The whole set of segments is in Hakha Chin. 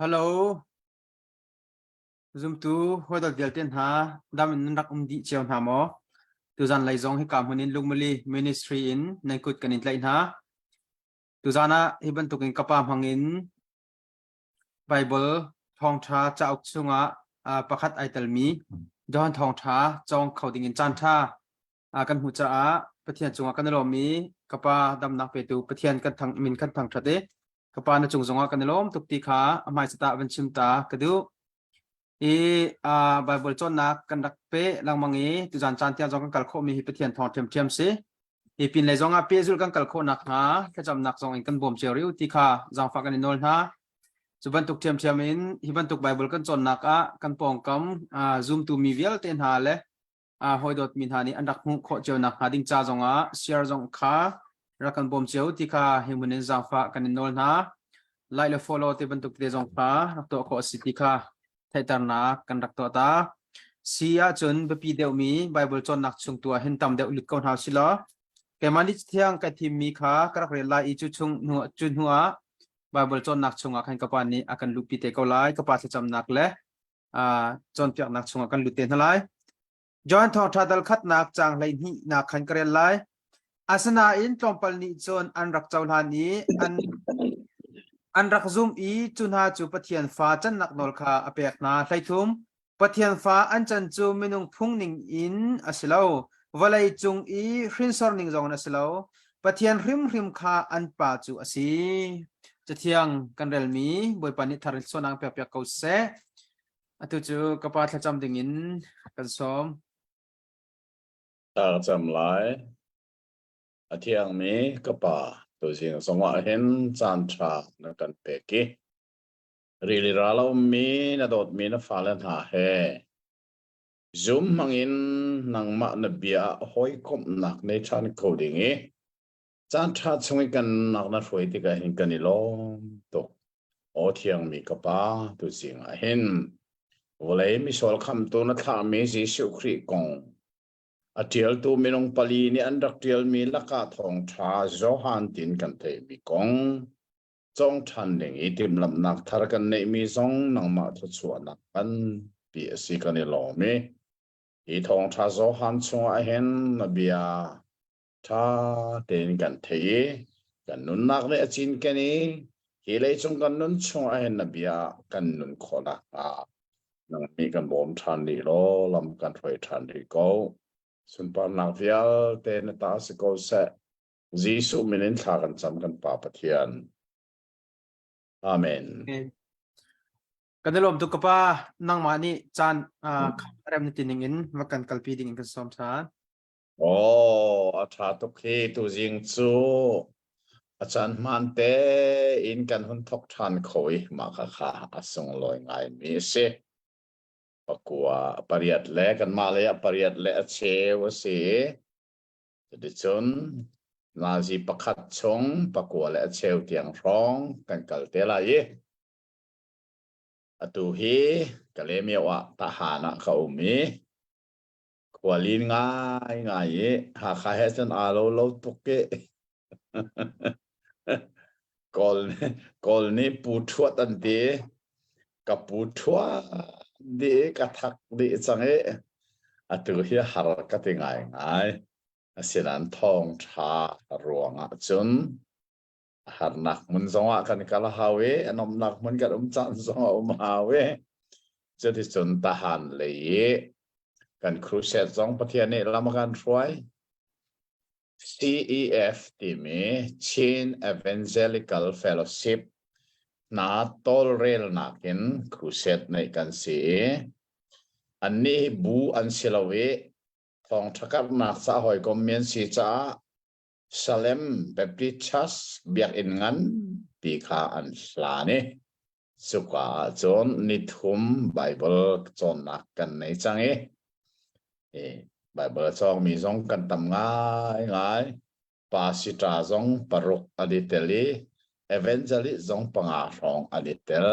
Hello. Zumtu hawi vialte hna dam in nan rak um dih cio hna maw? Tuzan lei zong hika hmun in Lungmali Ministry in nan kut kan in tlaih hna. Tuzan ah hi bantukin ka pa hmang in Bible thawngṭha cauk chungah pakhat ai telmi John thawngṭha cawng kho ding in caanṭha kan hmuh caah Pathian cungah kan i lawm i ka pa damnak petu Pathian kan thang min kan thangṭhat i ka pa na cung zongah kan i lawm tuk ti kha a hmaisat ah van chim ta ka duh. I Bible cawnnak kan rak pe lengmang i tuzan caan tiang zong kan kal khawhmi hi Pathian thawng ṭhiamṭhiam si. Hi pin lei zongah pehzulh kan kal khawh nakhnga thlacamnak zong in kan bawm cio rih u ti kha zaangfah kan i nawl hna. Cu bantuk ṭhiamṭhiam in hi bantuk Bible kan cawnnak ah kan pawngkam zumtu mi vialte hna le hawi dawtmi hna nih an rak hmuh khawh cio nakhnga ding ca zongah share zong kha rak kan bawm cio ti kha hi hmun in zaangfah kan in nawl hna. Like le follow te bantuk te zong kha rak tuah khawh a si ti kha theihternak kan rak tuah ta. Si ahcun biapi deuhmi Bible cawnnak chung tu ah hin tam deuh lut ko hna usih law keimah nih thiang ka thimmi kha ka rak rel lai i cu chung hnu cu hnu ah Bible cawnnak chungah khan ka pa nih a kan luhpi te ko lai. Ka pa thlacamnak le cawnpiaknak chungah kan lut te hna lai. John thawngṭha dal khatnak caang 12 nak khan ka rel lai. Asinain tlawmpal nih cun an rak cohlan i an an rak zum i cu hna cu Pathian fa cannak nawl kha a pek hna. 13 Pathian fa an can cu minung phung ning in a si lo, vawlei cung i hrinsor ning zong in a si lo. Pathian hrimhrim kha an pa cu a si. Cathiang kan relmi Bawipa nih thar in suanak pek piak ko seh. Atu cu ka pa thlacam dingin kan sawm. Thla ka cam lai. A thiangmi ka pa, tuzing zongah hin caan ṭha na kan pek i rili ral a ummi na dawtmi na fale hna he zum hmangin nangmah na bia ah hawikomhnak nei ṭhan ko ding i caan ṭha chung i kan nak na hruai tikah hin kan i lawm tuk. Aw thiangmi ka Pa, tuzing ah hin vawlei misual khamtu na thlahmi Jesuh Khrih kong a ṭialtu minung pali nih an rak ṭialmi lakah thawngṭha Johan tin kan theihmi kong cawng ṭhan ding i timhlamhnak thar kan neihmi zong nangmah thluachuahnak kan ti a si kan i lawm i hi thawngṭha Johan chungah hin na bia ṭha tein kan theih i kan nunnak nih a cinken i hi leicung kan nun chungah hin na bia kan nun khawh nakhnga nang nih kan bawm ṭhan rih law lam kan hruai ṭhan rih ko. Sunparnak vialte na ta si ko seh. Jesuh min in thla kan cam kan Pa Pathian. Amen. Kan i lawm tuk ka pa nangmah nih caan rem na ti ning in va kan kalpi ding in kan sawm ṭhan. Aw, a ṭha tuk hi tuzing cu a caan hmaan tein kan hun thawk ṭhan kho i mah khakha a sunglawi ngaimi a si. Pakua pariat le kanmah lei ah pariat le a cheu a si i cuticun nazi pakhat chung pakua le a cheu tiang hrawng kan kal te lai i atu hi Kalaymyo ah Tahan ah ka um i Khualin ngaingai i Hakha he cun aa lo lo tuk i Kawl Kawl nih pu ṭhuat an ti. Ka pu ṭhuat dih i ka thak dih cang i atu hi har ka ti ngaingai. Asinain thawngṭha ruangah cun a harnak hmun zongah kan kal a hau i a nuamhnak hmun kan um caan zong a um hau i cuticun tahan lei i kan crusade zong Pathian nih lam a kan hruai. CEF timi Chin Evangelical Fellowship hna tawlrelnak in crusade neih kan si i annih bu an si lo i thawngṭha karhnak ca hawikom mi an si caah Salem Baptist Church biakinn nganpi kha an hlan i cuka ah cun nithum Baibal cawnnak kan nei cang i Baibal a cawngmi zong kan tam ngaingai. Pastor zong paruk an i tel i evangelist zong panga hrawng an i tel.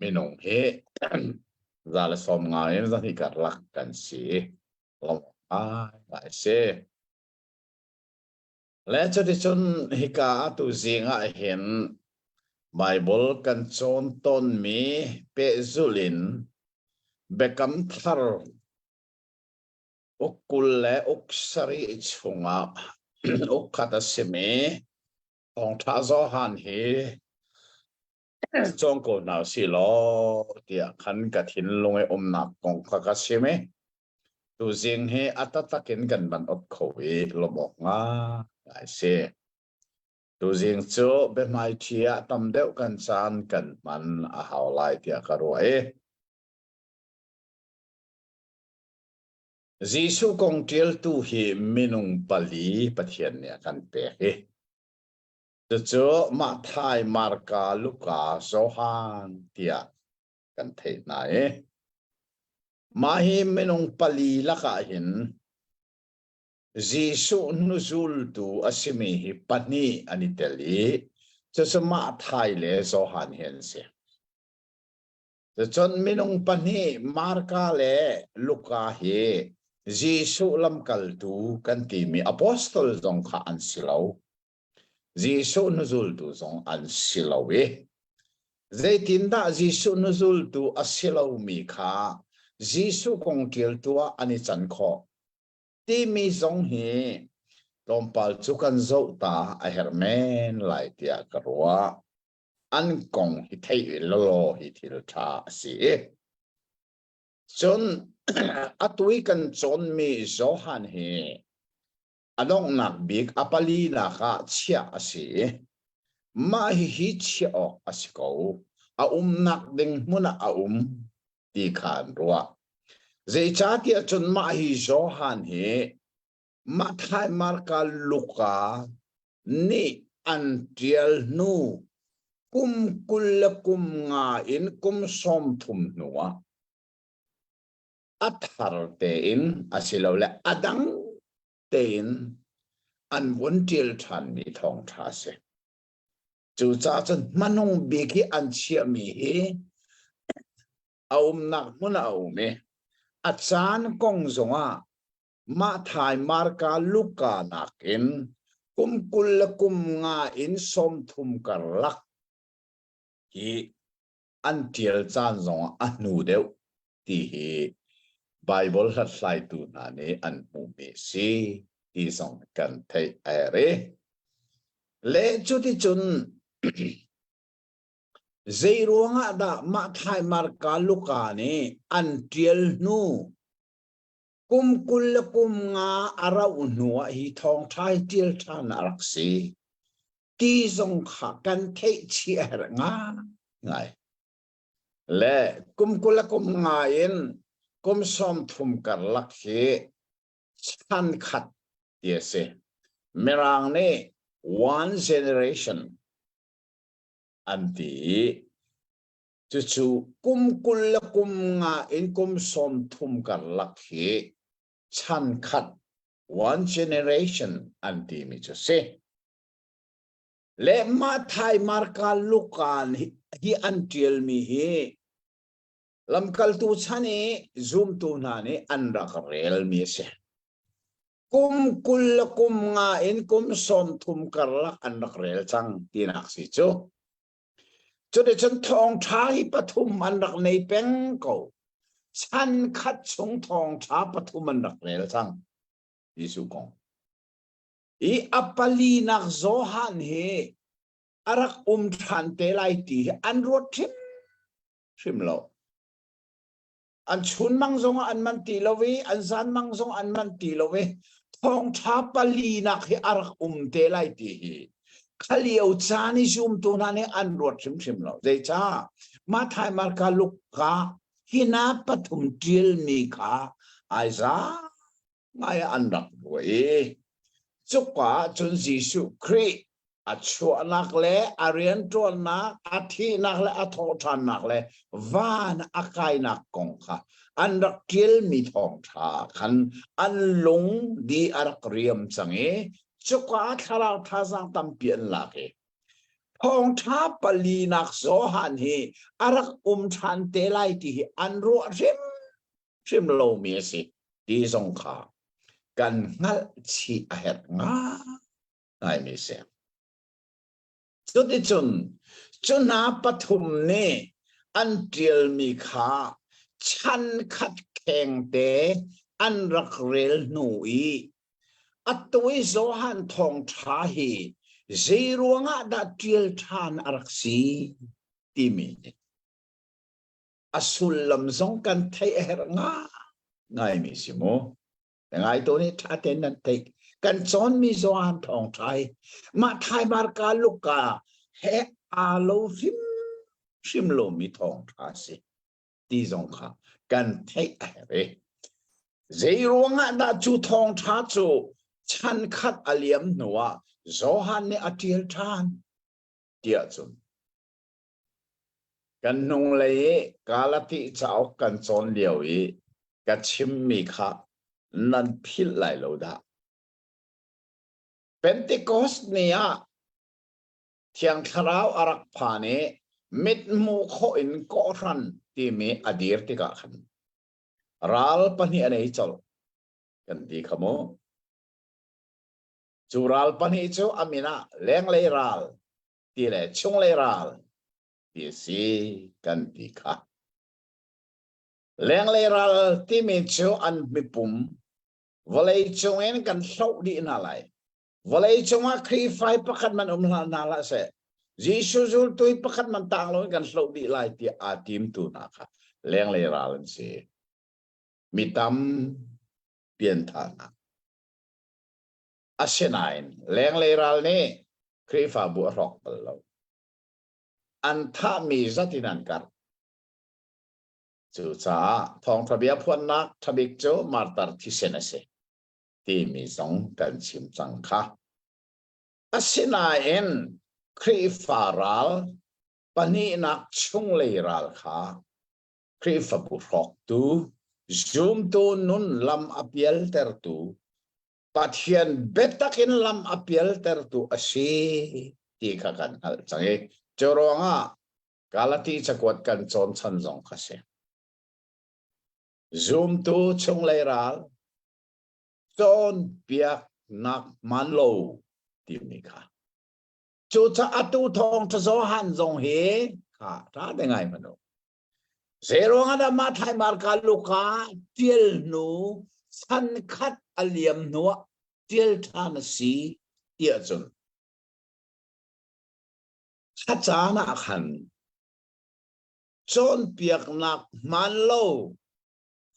Minung hi 150 in 200 karlak kan si. Lawmh ngaingai si. Le cuticun hika atu zing ah hin. Baibal kan cawn tawnmi pehzulh in Biakam Thar uk 20 le uk sarih chungah uk khat a simi Thawngṭha Johan hi cawng ko hna usih law tiah khan ka thinlung i umnak kong kha ka chim i tuzing hi a taktak in kan van op kho i lawmh awk ngai si. Tuzing cu biahmaiṭhi ah tam deuh kan caan kan hman a hau lai tiah ka ruah i Jesuh kong ṭialtu hi minung pali Pathian nih a kan pek i cucu Matthai, Marka, Luka, Johan tiah kan theih hna i mah hi minung pali lakah hin Jesuh hnuzultu a simi hi pahnih an i tel i cucu Matthai le Johan hi an si. Cun minung pahnih Marka le Luka hi Jesuh lamkaltu kan timi apostol zong kha an si lo. Jesuh hnuzultu zong an si lo i zeitindah Jesuh hnuzultu a si lomi kha Jesuh kong ṭialtu ah an i can khawh timi zong hi tlawmpal cu kan zoh ta a herh men lai tiah ka ruah. An kong hi theih lawlaw hi thil ṭha a si. Cun atu i kan cawnmi Johan hi a donghnak bik a palinak ah chiah a si i mah hihi chiah awk a si ko. A umnak ding hmun ah a um ti kha an ruah. Zeicahtiah cun mah hi Johan hi Matthai, Marka, Luka nih an ṭial hnu kum 25 in kum 30 hnu ah a thar tein asilole a dang tein an vun ṭial ṭhanmi thawngṭha a si. Cucaah cun hmanung bik i an chiahmi hi a umnak hmun ah a um i a caan kong zongah Matthai, Marka, Luka nakin kum 25 in 30 karlak hi an ṭial caan zongah a hnu deuh ti hi Baibal hlathlaitu hna nih an hmuhmi si ti zong kan theih a herh i le cuticun zei ruangah dah Matthai, Marka, Luka nih an ṭial hnu kum 25 a rauh hnu ah hi thawngṭha hi ṭial ṭhan a rak si ti zong kha kan theih chih a herh ngaingai. Le kum 25 in kum 30 karlak hi chan khat ti a si. Mirang nih one generation an ti i cucu kum 25 in kum 30 karlak hi chan khat one generation an timi cu si. Le Matthai, Marka, Luka hi an ṭialmi hi lamkaltu chan i zumtu hna nih an rak relmi a si. Kum 25 in kum 30 karlak an rak rel cang tinak si cu. Cuticun thawngṭha hi pathum an rak nei peng ko. Chan khat chung thawngṭha pathum an rak rel cang. Jesuh kong. I a palinak Johan hi a rak um ṭhan te lai ti hi an ruat hrimhrim lo. An chunmang zongah an man ti lo i an zanmang zong an man ti lo i thawngṭha palinak hi a rak um te lai ti hi khalio caan i zumtu hna nih an ruat hrimhrim lo. Zeicah? Matthai, Marka, Luka hi na pathum ṭialmi kha ai za ngai ah an rak ruah i cuka ah cun Jesuh Khrih a chuahnak le a rianṭuannak, a thihnak le a thawhṭhannak le van a kainak kong kha an rak ṭialmi thawngṭha khan an lung di a rak riam cang i cuka ah thlarau thazaang tampi an lak i thawngṭha palinak Johan hi a rak um ṭhan te lai ti hi an ruah hrim hrim lomi a si ti zong kha kan hngalh chih a herh ngaimi si. Cuticun cu hna pathum nih an ṭialmi kha chan khat khengte an rak rel hnu i atu i Johan thawngṭha hi zei ruangah dah ṭial ṭhan a rak si timi a sullam zong kan theih a herh ngaingaimi si mu. Ngai to nih ṭha tein nan theih. Kan cawnmi Johan thawngṭha hi Matthai, Marka, Luka he aa lo hrimhrim lomi thawngṭha a si ti zong kha kan theih a herh i zei ruangah dah cu thawngṭha cu chan khat a liam hnuah Johan nih a ṭial ṭhan tiah cun Kan hnunglei i Galati cauk kan cawn lio i ka chimmi kha nan philh lai lo dah. Pentecost ni ah Thiang Thlarau a rak phan i mithmuh khawh in kawhhran timi a dir tikah khan ral pahnih an ei colh kan ti kha mu. Cu ral pahnih cu a min ah lenglei ral ti le chunglei ral ti a si kan ti kha. Lenglei ral timi cu an mipum vawlei cung in kan hloh dih hna lai. Vawlei cungah Khrihfa pakhat man um hlah hna hlah seh. Jesuh zultu pakhat man tang loin kan hloh dih lai tiah aa timtu hna kha lenglei ral an si. Mi tam piantha hna. Asinain lenglei ral nih Khrihfabu a hrawk bal lo. An thahmi zat in an karh. Cucaah thawngṭha bia phuannak ṭhabik cu martar thisen a si timi zong kan chim cang kha. Asinain Khrihfa ral pahnihnak chunglei ral kha Khrihfabu hrawktu, zumtu nun lam a pialtertu Pathian biatak in lam a pialtertu a si ti kha kan hngalh cang i cu ruangah Galati cakuat kan cawn chan zong kha si. Zumtu chunglei ral cawnpiaknak hmaan lo timi kha. Cucaah atu thawngṭha Johan zong hi kha ṭha te ngai hmanh u. Zeiruangah dah Matthai, Marka, Luka ṭial hnu chan khat a liam hnuah ṭial ṭhan a si tiah cun kha caan ah khan cawnpiaknak hmaan lo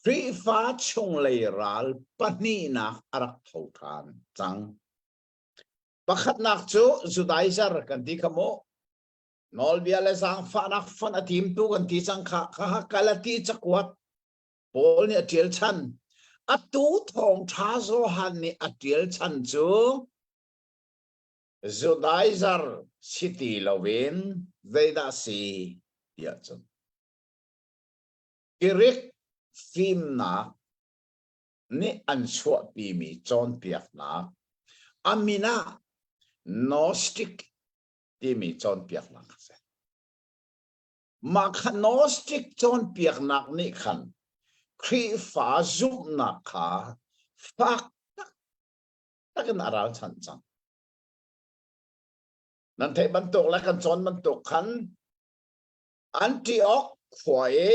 Khrihfa chunglei ral pahnihnak a rak tho ṭhan cang. Pakhatnak cu Judaizer kan ti kha mu. Nawlbia le zaangfahnak fonh a timtu kan ti cang kha kha Galati cakuat Paul nih a ṭial chan. Atu thawngṭha Johan nih a ṭial chan cu Judaizer si ti loin zeidah si tiah cun Greek fimnak nih an chuahpimi cawnpiaknak a min ah Gnostic timi cawnpiaknak a si. Mah kha Gnostic cawnpiaknak nih khan Khrihfa zumhnak kha fak taktak in a ralchanh cang. Nan theih bantuk le kan cawn bantuk khan Antioch khua i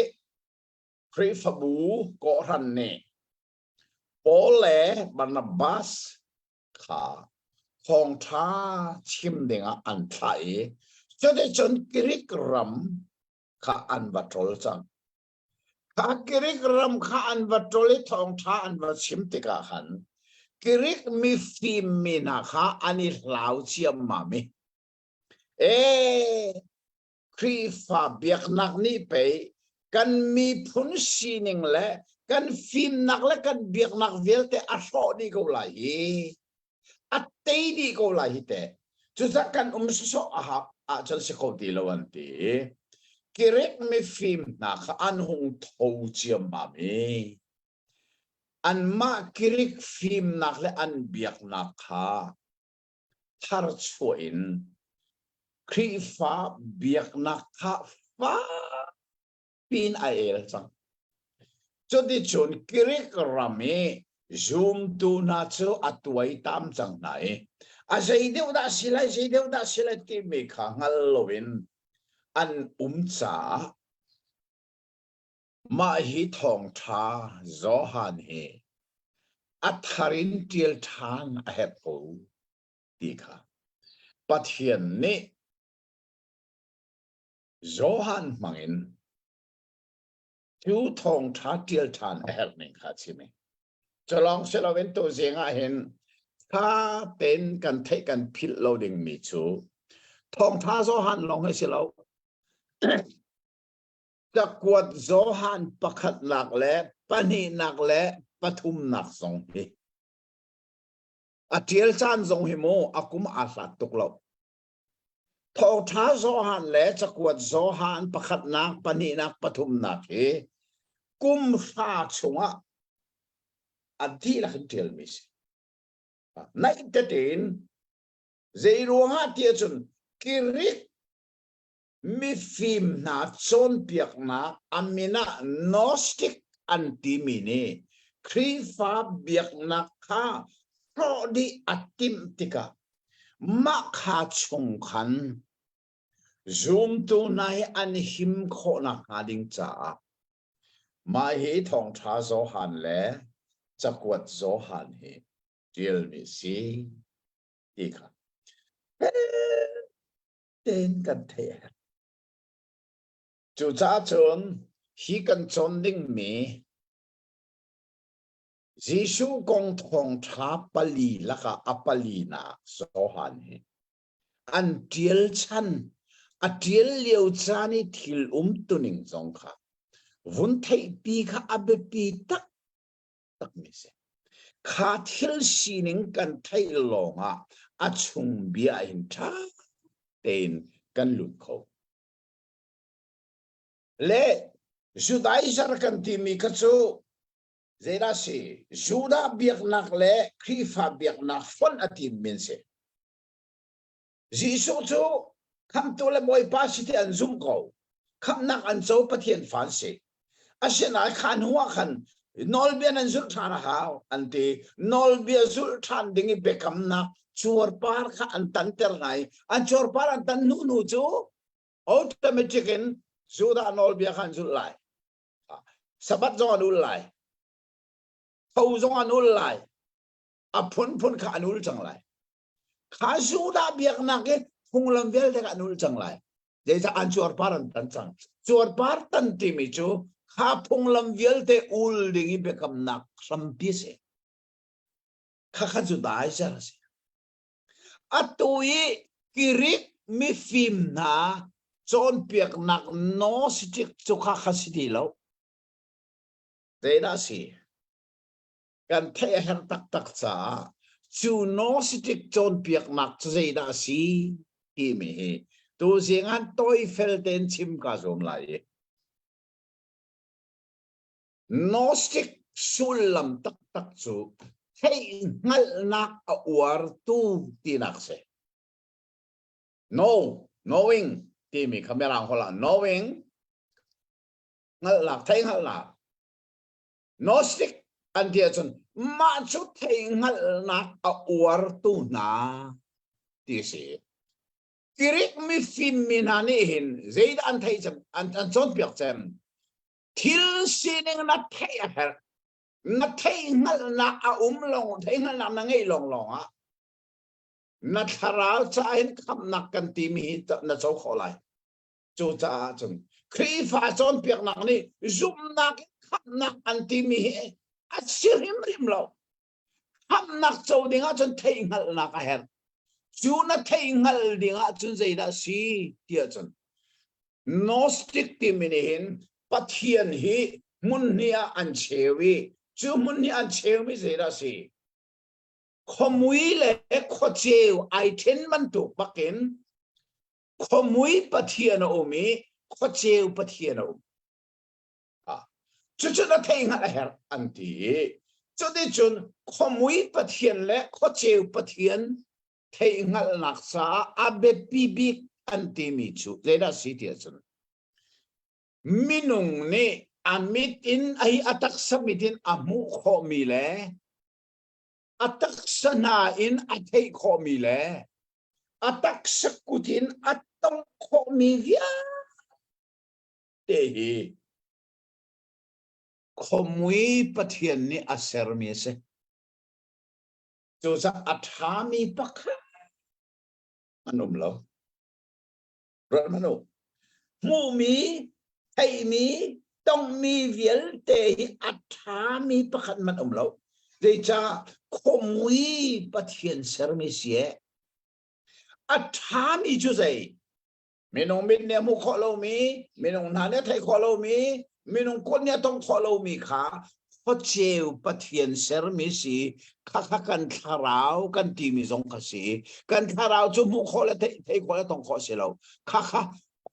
Khrihfabu kawhhran nih Paul le Barnabas kha thawngṭha chim dingah an thlah i cuticun Greek ram kha an va ṭol cang. Kha Greek ram kha an va ṭol i thawngṭha an va chim tikah khan Greek mifim mi hna kha an i hlau ciammam i ee Khrihfa biaknak nih pei kan miphun sining le kan fimnak le kan biaknak vialte a hrawh dih ko lai hi a tei dih ko lai hi te cucah kan um sawsawh a hak ahcun si kho ti lo an ti Greek mifim hna kha an hung tho ciammam i anmah Greek fimnak le an biaknak kha tharchuah in Khrihfa biaknak kha fakpi in a el cang. Cuticun Greek ram i zumtu hna cu a tuaitam cang hna i. A zei deuh dah si lai, zei deuh dah si lai timi kha hngal loin an um caah mah hi thawngṭha Johan hi a thar in ṭial ṭhan a herh ko ti kha Pathian nih Johan hmangin cu thawngṭha ṭial ṭhan a herh ning kha a chim i Culawng si loin tuzing ah hin tha tein kan theih kan philh lo dingmi cu thawngtha Johan lawng hi si lo. Cakuat Johan pakhatnak le pahnihnak le pathumnak zong hi a ṭial caan zong hi mu a kum aa hlat tuk lo. Thawngṭha Johan le cakuat Johan pakhatnak, pahnihnak, pathumnak hi kum hra chungah a dihlak in ṭialmi si. Naih tein zei ruangah ti ahcun Greek mifim hna cawnpiaknak a min ah Gnostic an timi nih Khrihfa biaknak kha hrawh dih a timh tikah mah kha chung khan zumtu hna hi an him khawh nakhnga ding caah mah hi thawngṭha Johan le cakuat Johan hi ṭialmi si ti kha tein kan theih a herh. Cucaah cun hi kan cawn dingmi Jesuh kong thawngṭha pali lakah a palinak Johan hi an ṭial chan a ṭial lio caan i thil umtuning zong kha vun theihpi kha a biapi taktakmi si. Kha thil sining kan theih lawngah a chung bia in ṭha tein kan lut kho. Le Judaizer kan timi kha cu zeidah si? Judah biaknak le Khrihfa biaknak fonh a tim min si. Jesuh cu khamtu le Bawipa si ti an zumh ko. Khamhnak an co Pathian fa an si. Asinain kha hnu ah khan nawlbia nan zulh ṭhan a hau an ti. Nawlbia zulh ṭhan ding i biakamnak cuarpar kha an tanter hna i an cuarpar an tan hnu hnu cu automatic in Judah nawlbia kha an zulh lai. Sabbath zong an ul lai. Tho zong an ul lai. A phunphun kha an ul cang lai. Kha Judah biaknak i phunglam vialte kha an ul cang lai. Zeicah an cuarpar an tan cang. Cuarpar tan timi cu kha phunglam vialte ul ding i biakamnak hrampi a si. Kha kha cu daizer a si. Atu i Greek mifim hna cawnpiaknak Gnostic cu kha kha si ti lo. Zeidah a si? Kan theih a herh taktak caah cu Gnostic cawnpiaknak cu zeidah a si timi hi tuzing ah tawifel tein chim kaa zuam lai i Gnostic sullam taktak cu theihhngalhnak a uartu tinak si. Know, knowing timi kha Mirang holh ah knowing hngalhnak, theihhngalhnak. Gnostic an ti ahcun mah cu theihhngalhnak a uartu hna ti a si. Greek mifim mi hna nih hin zeidah an theih cem, an, an cawnpiak cem? Thil sining na theih a herh. Na theihhngalhnak a um lawng, theihhngalhnak na ngeih lawng lawng ah na thlarau ca in khamhnak kan timi hi na co khawh lai. Cucaah cun Khrihfa cawnpiaknak nih zumhnak in khamhnak an timi hi a si hrimhrim lo. Khamhnak co ding ahcun theihhngalhnak a herh. Cu na theihhngalh ding ahcun zeidah si ti ahcun Gnostic timi nih hin Pathian hi hmun hnih ah an cheu i cu hmun hnih an cheumi zeidah si? Khuamui le khuaceu ai then bantuk bakin khuamui Pathian a um i khuaceu Pathian a um. Cucu na theihhngalh a herh an ti i cuticun khuamui Pathian le khuaceu Pathian theihhngalhnak caah a biapi bik an timi cu zeidah si ti ahcun minung nih a mit in a hi a taksa mit in a hmuh khawhmi le. A taksa hna in a theih khawhmi le a taksa kut in a tongh khawhmi vialte hi khuamui Pathian nih a sermi a si. Cucaah a ṭhami pakhat an um lo. Ruat hmanh u. Hmuhmi, theihmi, tonghmi vialte hi a ṭhami pakhat hmanh um lo. Zeicah khuamui Pathian sermi si e. A ṭhami cu zei? Minung mit nih a hmuh khawh lomi, minung hna nih a theih khawh lomi, minung kut nih a tongh khawh lomi kha khuaceu Pathian sermi si khakha kan thlarau kan timi zong kha si. Kan thlarau cu hmuh khawh le theih theih khawh le tongh khawh si lo. Khakha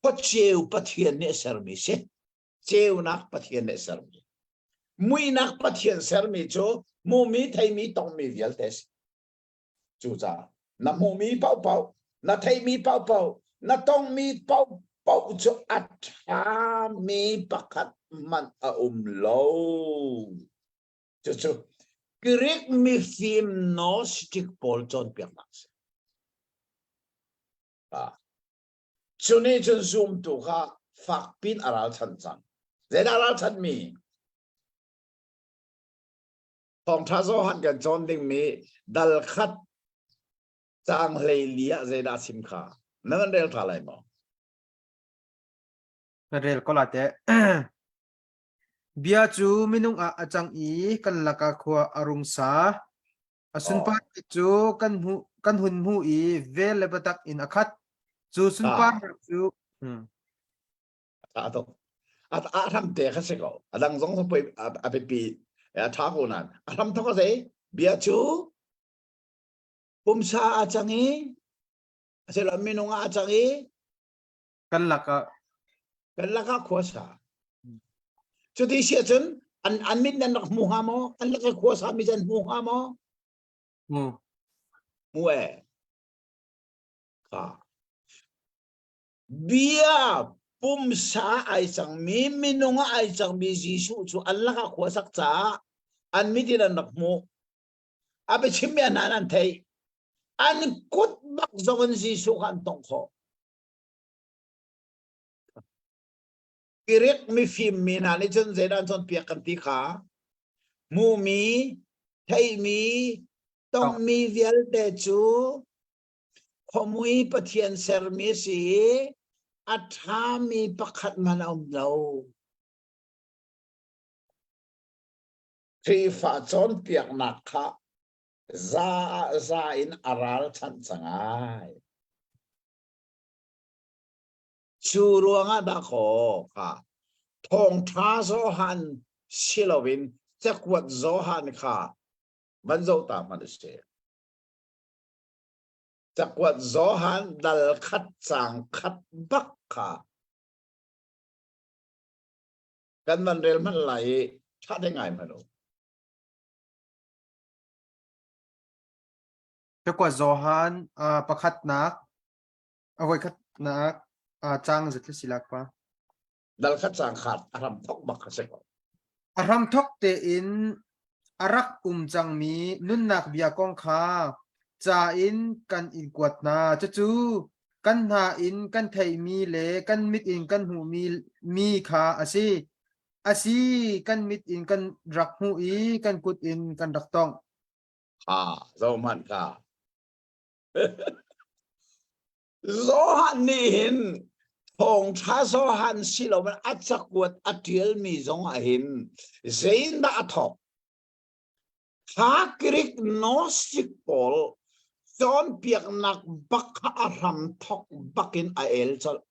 khuaceu Pathian nih a sermi si. Ceunak Pathian nih a sermi. Muihnak Pathian sermi cu hmumi, theimi, tongmi vialte si. Cucaah na hmuhmi paohpaoh, na theihmi paohpaoh, na tongmi paohpaoh cu a ṭhami pakhat hmanh a um lo. Cucu Greek mifim Gnostic pawl cawnpiaknak a si. Ah. Cu nih cun zumtu kha fakpin a ralchanh cang. Zeidah a ralchanhmi? Thawngṭha Johan kan cawn dingmi dal khat caang 14 ah zeidah a chim kha na kan rel ṭha lai maw? Kan rel ko la teh. Bia cu minung ah a cang i kan lakah khua a rung sa. A sunparnak cu kan hmuh kan hun hmuh i vel le biatak in a khat. Cu sunparnak cu hmm. A tuk. A a hram te kha si ko. A dang zong poi a biapi a tha ko nan. A hram thok a zei? Bia cu pumsa a cang i asilo minung ah a cang i kan lakah kan lakah khua sa. Cuti si ahcun an an mit nan rak hmu hnga maw? An lak i khua sa mi an hmu hnga maw? Hmu. Hmu e. Ka. Bia pumsa ai cangmi minung ah ai cangmi Jesuh cu an lakah khua sak caah an mit in an rak hmuh. A biachimmi an hna an theih. An kut bak zong in Jesuh kha an tongh khawh. Greek mifim mi hna nih cun zeidah an cawnpiak kan ti kha hmuhmi, theihmi, tonghmi vialte cu Khuamui Pathian sermi a si i a ṭhami pakhat hmanh a um lo. Khrihfa cawnpiaknak kha za ah za in a ralchanh cang ai. Cu ruangah dahkaw kha thawngṭha Johan si loin cakuat Johan kha van zoh ta hmanh u sih. Cakuat Johan dal khat caang khat bak kha kan van rel hmanh lai i ṭha te ngai hmanh u. Cakuat Johan pakhatnak a voikhatnak caang zat si lak pa. Dal khat caang khat a hram thok bak kha si ko. A hram thok tein a rak um cangmi nunnak bia kong kha ca in kan in kuat hna. Cucu kan hna in kan theihmi le kan mit in kan hmuhmi mi kha a si. A si, kan mit in kan rak hmuh i kan kut in kan rak tongh. Ha, zohhmanh kha. Johan nih hin thawngṭha Johan si loin a cakuat a ṭialmi zong ah hin zeiindah a thawk? Kha Greek Gnostic pawl cawnpiaknak bak kha a hram thawk bakin a el colh.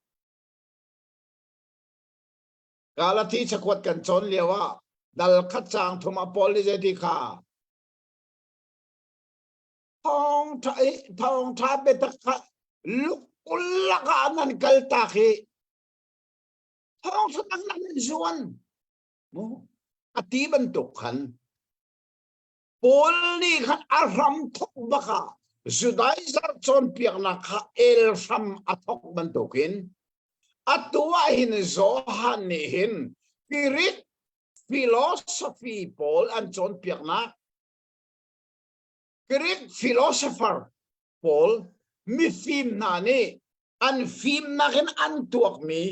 Galati cakuat kan cawn lio ah dal khat caang thum ah Paul nih zeiti kha thawngṭha thawngṭha biatak kha lukul lakah nan kal tak i thawngṭha dang nan zuan mu a ti bantuk khan Paul nih khan a hram thok bak ah Judaizar cawnpiaknak kha el hram a thok bantukin atu ah hin Johan nih hin Greek philosophy pawl an cawnpiaknak. Greek philosopher pawl mifim hna nih an fimnak in an tuakmi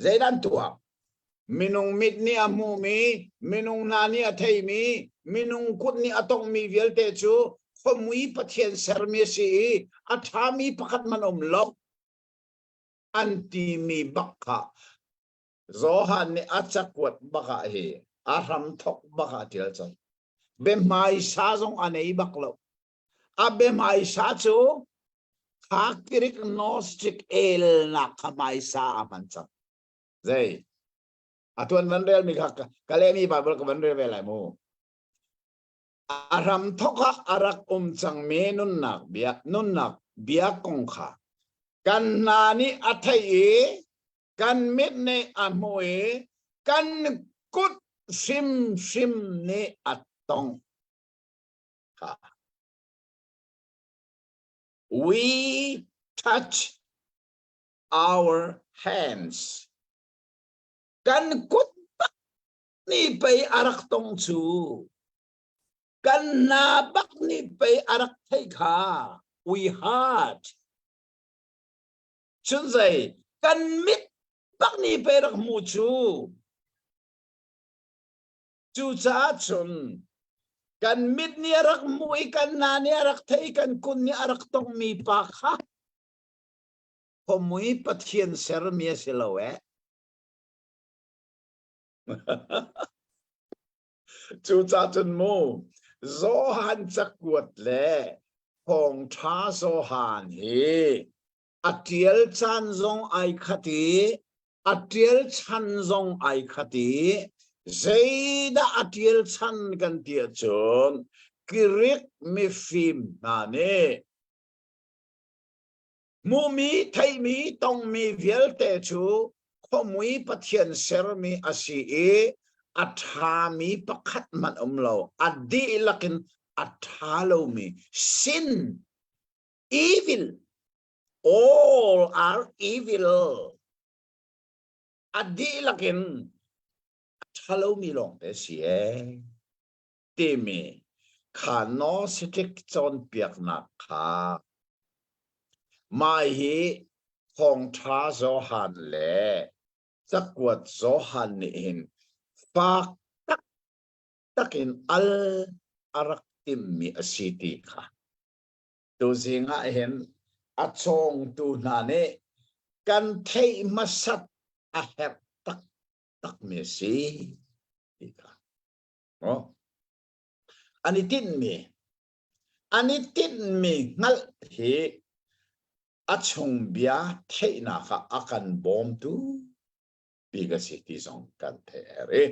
zeidah an tuak? Minung mit nih a hmuhmi, minung hna nih a theimi, minung kut nih a tonghmi vialte cu khuamui Pathian sermi a si i a ṭhami pakhat hmanh um lo an timi bak kha Johan nih a cakuat bak ah hi a hramthok bak ah a ṭial cang. Biahmaisa zong a nei bak lo. A biahmaisa cu kha Greek Gnostic elnak kha hmaisa a hman cang. Zei? A tuan van relmi kha ka lehmi Bible ka van rel ve lai mu. A hramthok ah a rak um cangmi nunnak bia nunnak bia kong kha kan hna nih a theih i kan mit nih a hmuh i kan kut hrimhrim nih a tongh kha. We touch our hands. Kan kut bak nih pei a rak tong cu. Kan hna bak nih pei a rak theih kha. We heard. Cun zei kan mit bak nih pei rak hmu cu. Cucaah cun kan mit nih a rak hmuh i kan hna nih a rak theih i kan kut nih a rak tongmi pa kha khuamui Pathian sermi a si lo eh. Cucaah cun mu Johan cakuat le thawngṭha Johan hi a ṭial caan zong ai khat i a ṭial chan zong ai khat i zeidah a ṭial chan kan ti ahcun Greek mifim hna nih hmuhmi theihmi tongmi vialte cu khuamui Pathian sermi a si i a ṭhami pakhat hmanh um lo a dihlak in a ṭha lomi sin evil all are evil a dihlak in a ṭha lomi lawngte si ee timi kha Gnostic cawnpiaknak kha mah hi thawngṭha Johan le cakuat Johan nih hin fak taktak in al a rak timmi a si ti kha tuzing ah hin a cawngtu hna nih kan theih hmasat a herh taktakmi a si ti kha Oh. An i tinhmi an i tinhmi hngalh hi a chung bia theihnak ah a kan bawmtu bik a si ti zong kan theih a herh i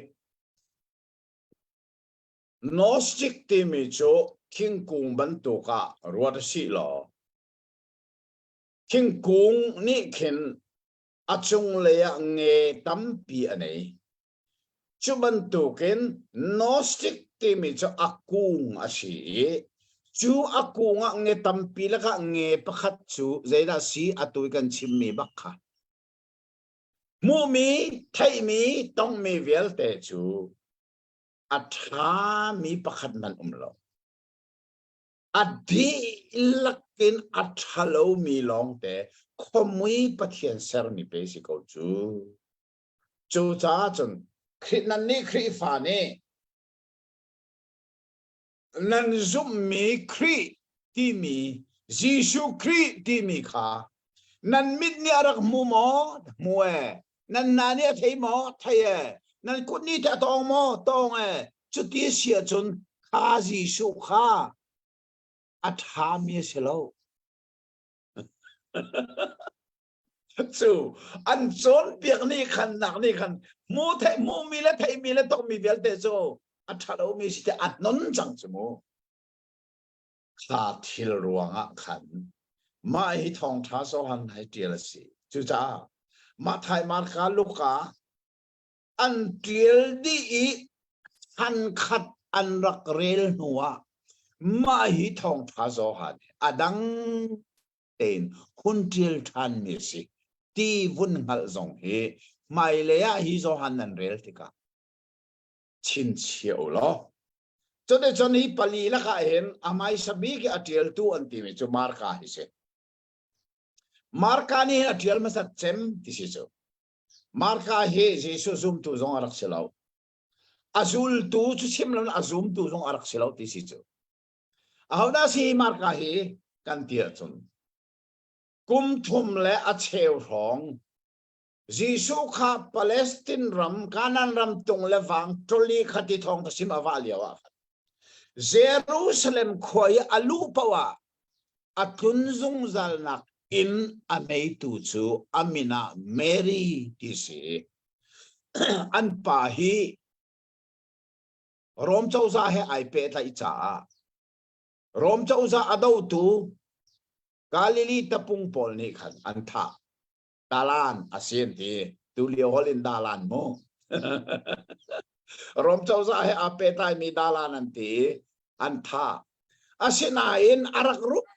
Gnostic timi cu thingkung bantuk ah ruat a si law thingkung nih khin a cunglei ah nge tampi a nei. Cu bantukin Gnostic timi cu a kung a si i cu a kung ah nge tampi lakah nge pakhat cu zeidah si atu i kan chimmi bak kha. Hmuhmi, theihmi, tongmi vialte cu a ṭhami pakhat hmanh um lo. A dihlak in a ṭhalomi lawngte khuamui Pathian sermi pe si ko cu. Cucaah cun Khrih nan nih Khrihfa nih nan zumhmi Khrih timi Jesuh Khrih timi kha nan mit nih a rak hmu maw? Hmu e. Nan hna nih a thei maw? Thei e. Nan kut nih teh a tawng maw? Tawng e. Cuti a si ahcun kha Jesuh kha a ṭhami a si lo. Cu an cawnpiak nih khan nak nih khan hmu theih hmuhmi le theihmi le tongmi vialte cu a ṭhalomi si te a hnon cang cu mu. Kha thil ruangah khan mah hi thawngṭha Johan hai ṭial a si. Cucaah Matthai, Marka, Luka an ṭial dih i chan khat an rak rel hnuah mah hi thawngṭha Johan hi a dang tein hun ṭial ṭhanmi a si ti vun hngalh zong hi hmailei ah hi Johan nan rel tikah chinchiah u law. Cuticun hi pali lakah hin a hmaisa bik i a ṭialtu an timi cu Marka hi si. Marka nih hin a ṭial hmasat cem ti si cu. Marka hi Jesuh zumtu zong a rak si lo. A zultu cu chim lo a zumtu zong a rak si lo ti si cu. Ahodah si Marka hi kan ti ahcun kum thum le a cheu hrawng Jesuh kha Palestine ram, Kanaan ram tung le vang ṭoli kha ti thawng ka sim a vah lio ah khan Jerusalem khua i a luh paoh ah a tlun zungzalnak inn a neitu cu a min ah Mary ti si. An pa hi Rom cozah he ai pehtlaih caah Rom cozah a dotu Galilee tapung pawl nih khan an thah. Dalan a si an ti. Tu lio holh in dalan mu. Rom cozah he aa pehtlaimi dalan an ti. An thah. Asinain a rak rup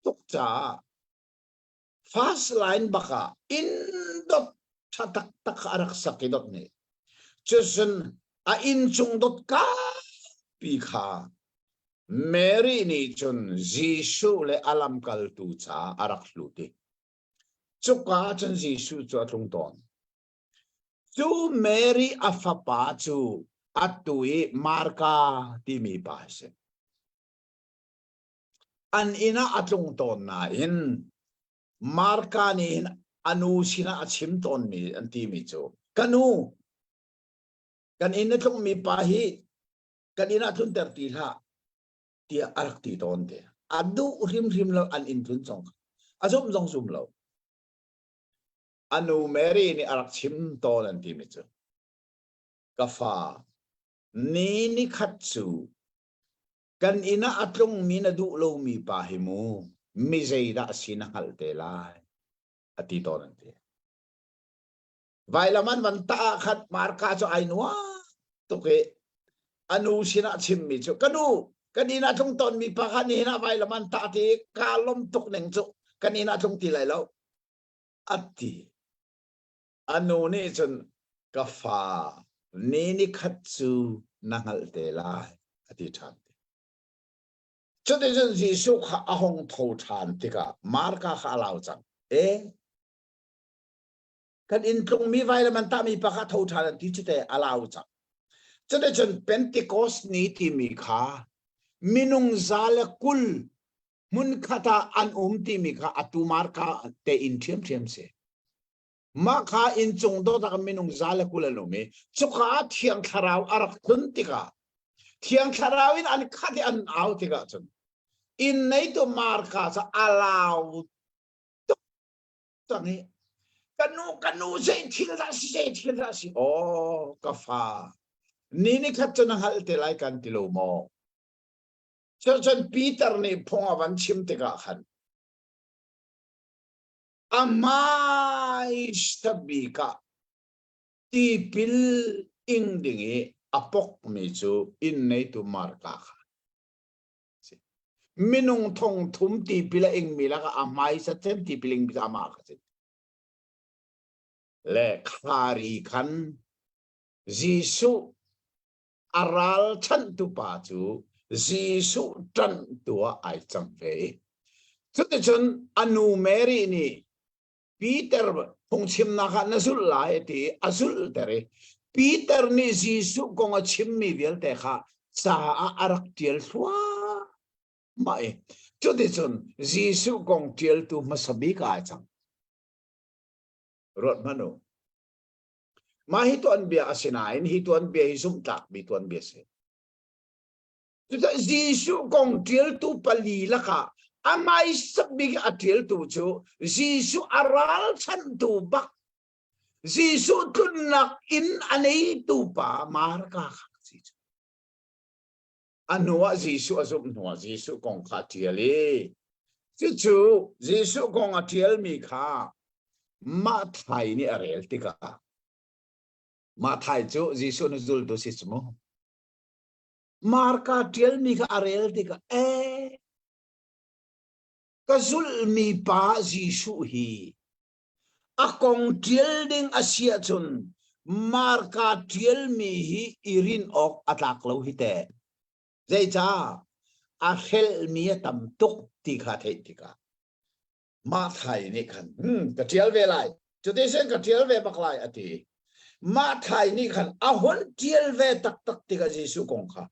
tuk caah first line bak ah inn dot tha taktak a rak sak i dot nih. Cucun a inn cung dot pi kha Mary nih cun Jesuh le a lamkaltu caah a rak hlut i Cuka ah cun Jesuh cu a tlung tawn. Cu Mary a fapa cu atu i Marka timi pa a si. An inn ah a tlung tawn nain Marka nih hin a nu sinah a chim tawnmi an timi cu ka nu kan inn a tlungmi pa hi kan inn ah tlunter ti hlah tiah a rak ti tawn te. A duh hrimhrim lo an inn tlun zong a zumh zong zum lo. A nu Mary nih a rak chim tawn an timi cu ka fa ni ni khat cu kan inn ah a tlungmi na duh lomi pa hi mu mi zeidah a si na hngalh te lai a ti tawn an ti. Vailam an van tah ah khan Marka cu ai nuam tuk i a nu sinah chimmi cu ka nu kan inn ah tlung tawnmi pa kha nihin ah vailam an tah ti kaa lawm tuk ning cu kan inn ah tlung ti lai lo a ti. A nu nih cun ka fa ni ni khat cu na hngalh te lai a ti ṭhan. Cuticun Jesuh kha a hung tho ṭhan tikah Marka kha a lau cang. E kan inn tlungmi vailam an tahmi pa kha tho ṭhan an ti cu te a lau cang. Cuticun Pentecost ni timi kha minung za le 20 hmunkhat ah an um timi kha atu marka te in ṭhiamṭhiam si. Mah kha inncung dot ah minung za le 20 an um i cuka ah Thiang Thlarau a rak tlun tikah Thiang Thlarau in an khat i an au tikah cun inn neitu marka cu a lau tuk cang i ka nu ka nu zei thil dah si zei thil dah si aw ka fa ni ni khat cu na hngalh te lai kan ti lo maw cucun Peter nih phung a van chim tikah khan a hmaisa bik ah tipil ing ding i a pokmi cu inn neitu Marka kha Minung thong thum tipil a ingmi lakah a hmaisa cem tipil ingmi cu amah kha si. Le khari khan Jesuh a ralchanhtu pa cu Jesuh ṭanhtu ah ai cang ve i cuticun a nu Mary nih Peter phungchimnak ah na zulh lai ti a zulhter i Peter nih Jesuh kong a chimmi vialte kha ca ah a rak ṭial thluahmah i cuticun Jesuh kong ṭialtu hmasa bik ah ai cang. Ruat hmanh u. Mah hi tuanbia a si nain hi tuanbia hi zumhtlakmi tuanbia a si. Cucaah Jesuh kong ṭialtu pali lakah a hmaisa bik a ṭialtu cu Jesuh a ralchanhtu bak Jesuh tlunnak inn a neitu pa Marka kha a si cu. A hnuah Jesuh a zumh hnuah Jesuh kong kha a ṭial i cucu Jesuh kong a ṭialmi kha Matthai nih a rel tikah Matthai cu Jesuh na zultu si cu mu. Marka ṭialmi kha a rel tikah ee ka zulhmi pa Jesuh hi a kong ṭial ding a si ahcun Marka ṭialmi hi i rin awk a tlak lo hi teh. Zeicah a hrelhmi a tam tuk ti kha theih tikah Mathai nih khan hmm, ka ṭial ve lai cuti sin ka ṭial ve bak lai a ti. Mathai nih khan a hun ṭial ve taktak tikah Jesuh kong kha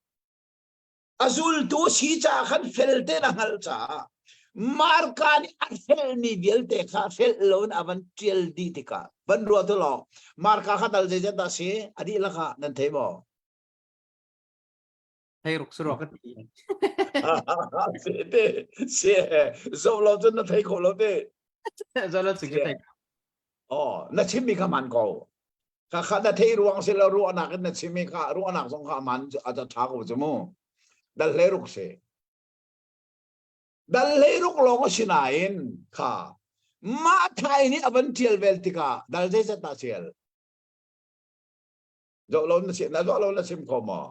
a zultu si caah khan fel tein a hngalh caah Marka nih a hrelhmi vialte kha hrelh loin a van ṭial dih tikah van ruah tu law Marka kha dal zeizat dah si a dihlak ah nan thei maw? Thei ruk surok ka ti. Si te si zoh lo cun na thei kho lo te. Zoh lo cun ka thei. Oh, na chimmi kha man ko. Kha kha na thei ruang si lo ruahnak in na chimmi kha ruahnak zong kha man a tha ko cu mu. Dal hlei ruk si. Dal hlei ruk lawng a si nain kha mah thai nih a van tial vel tikah dal zeizat dah tial? Zoh lo na chim na zoh lo na chim kho maw?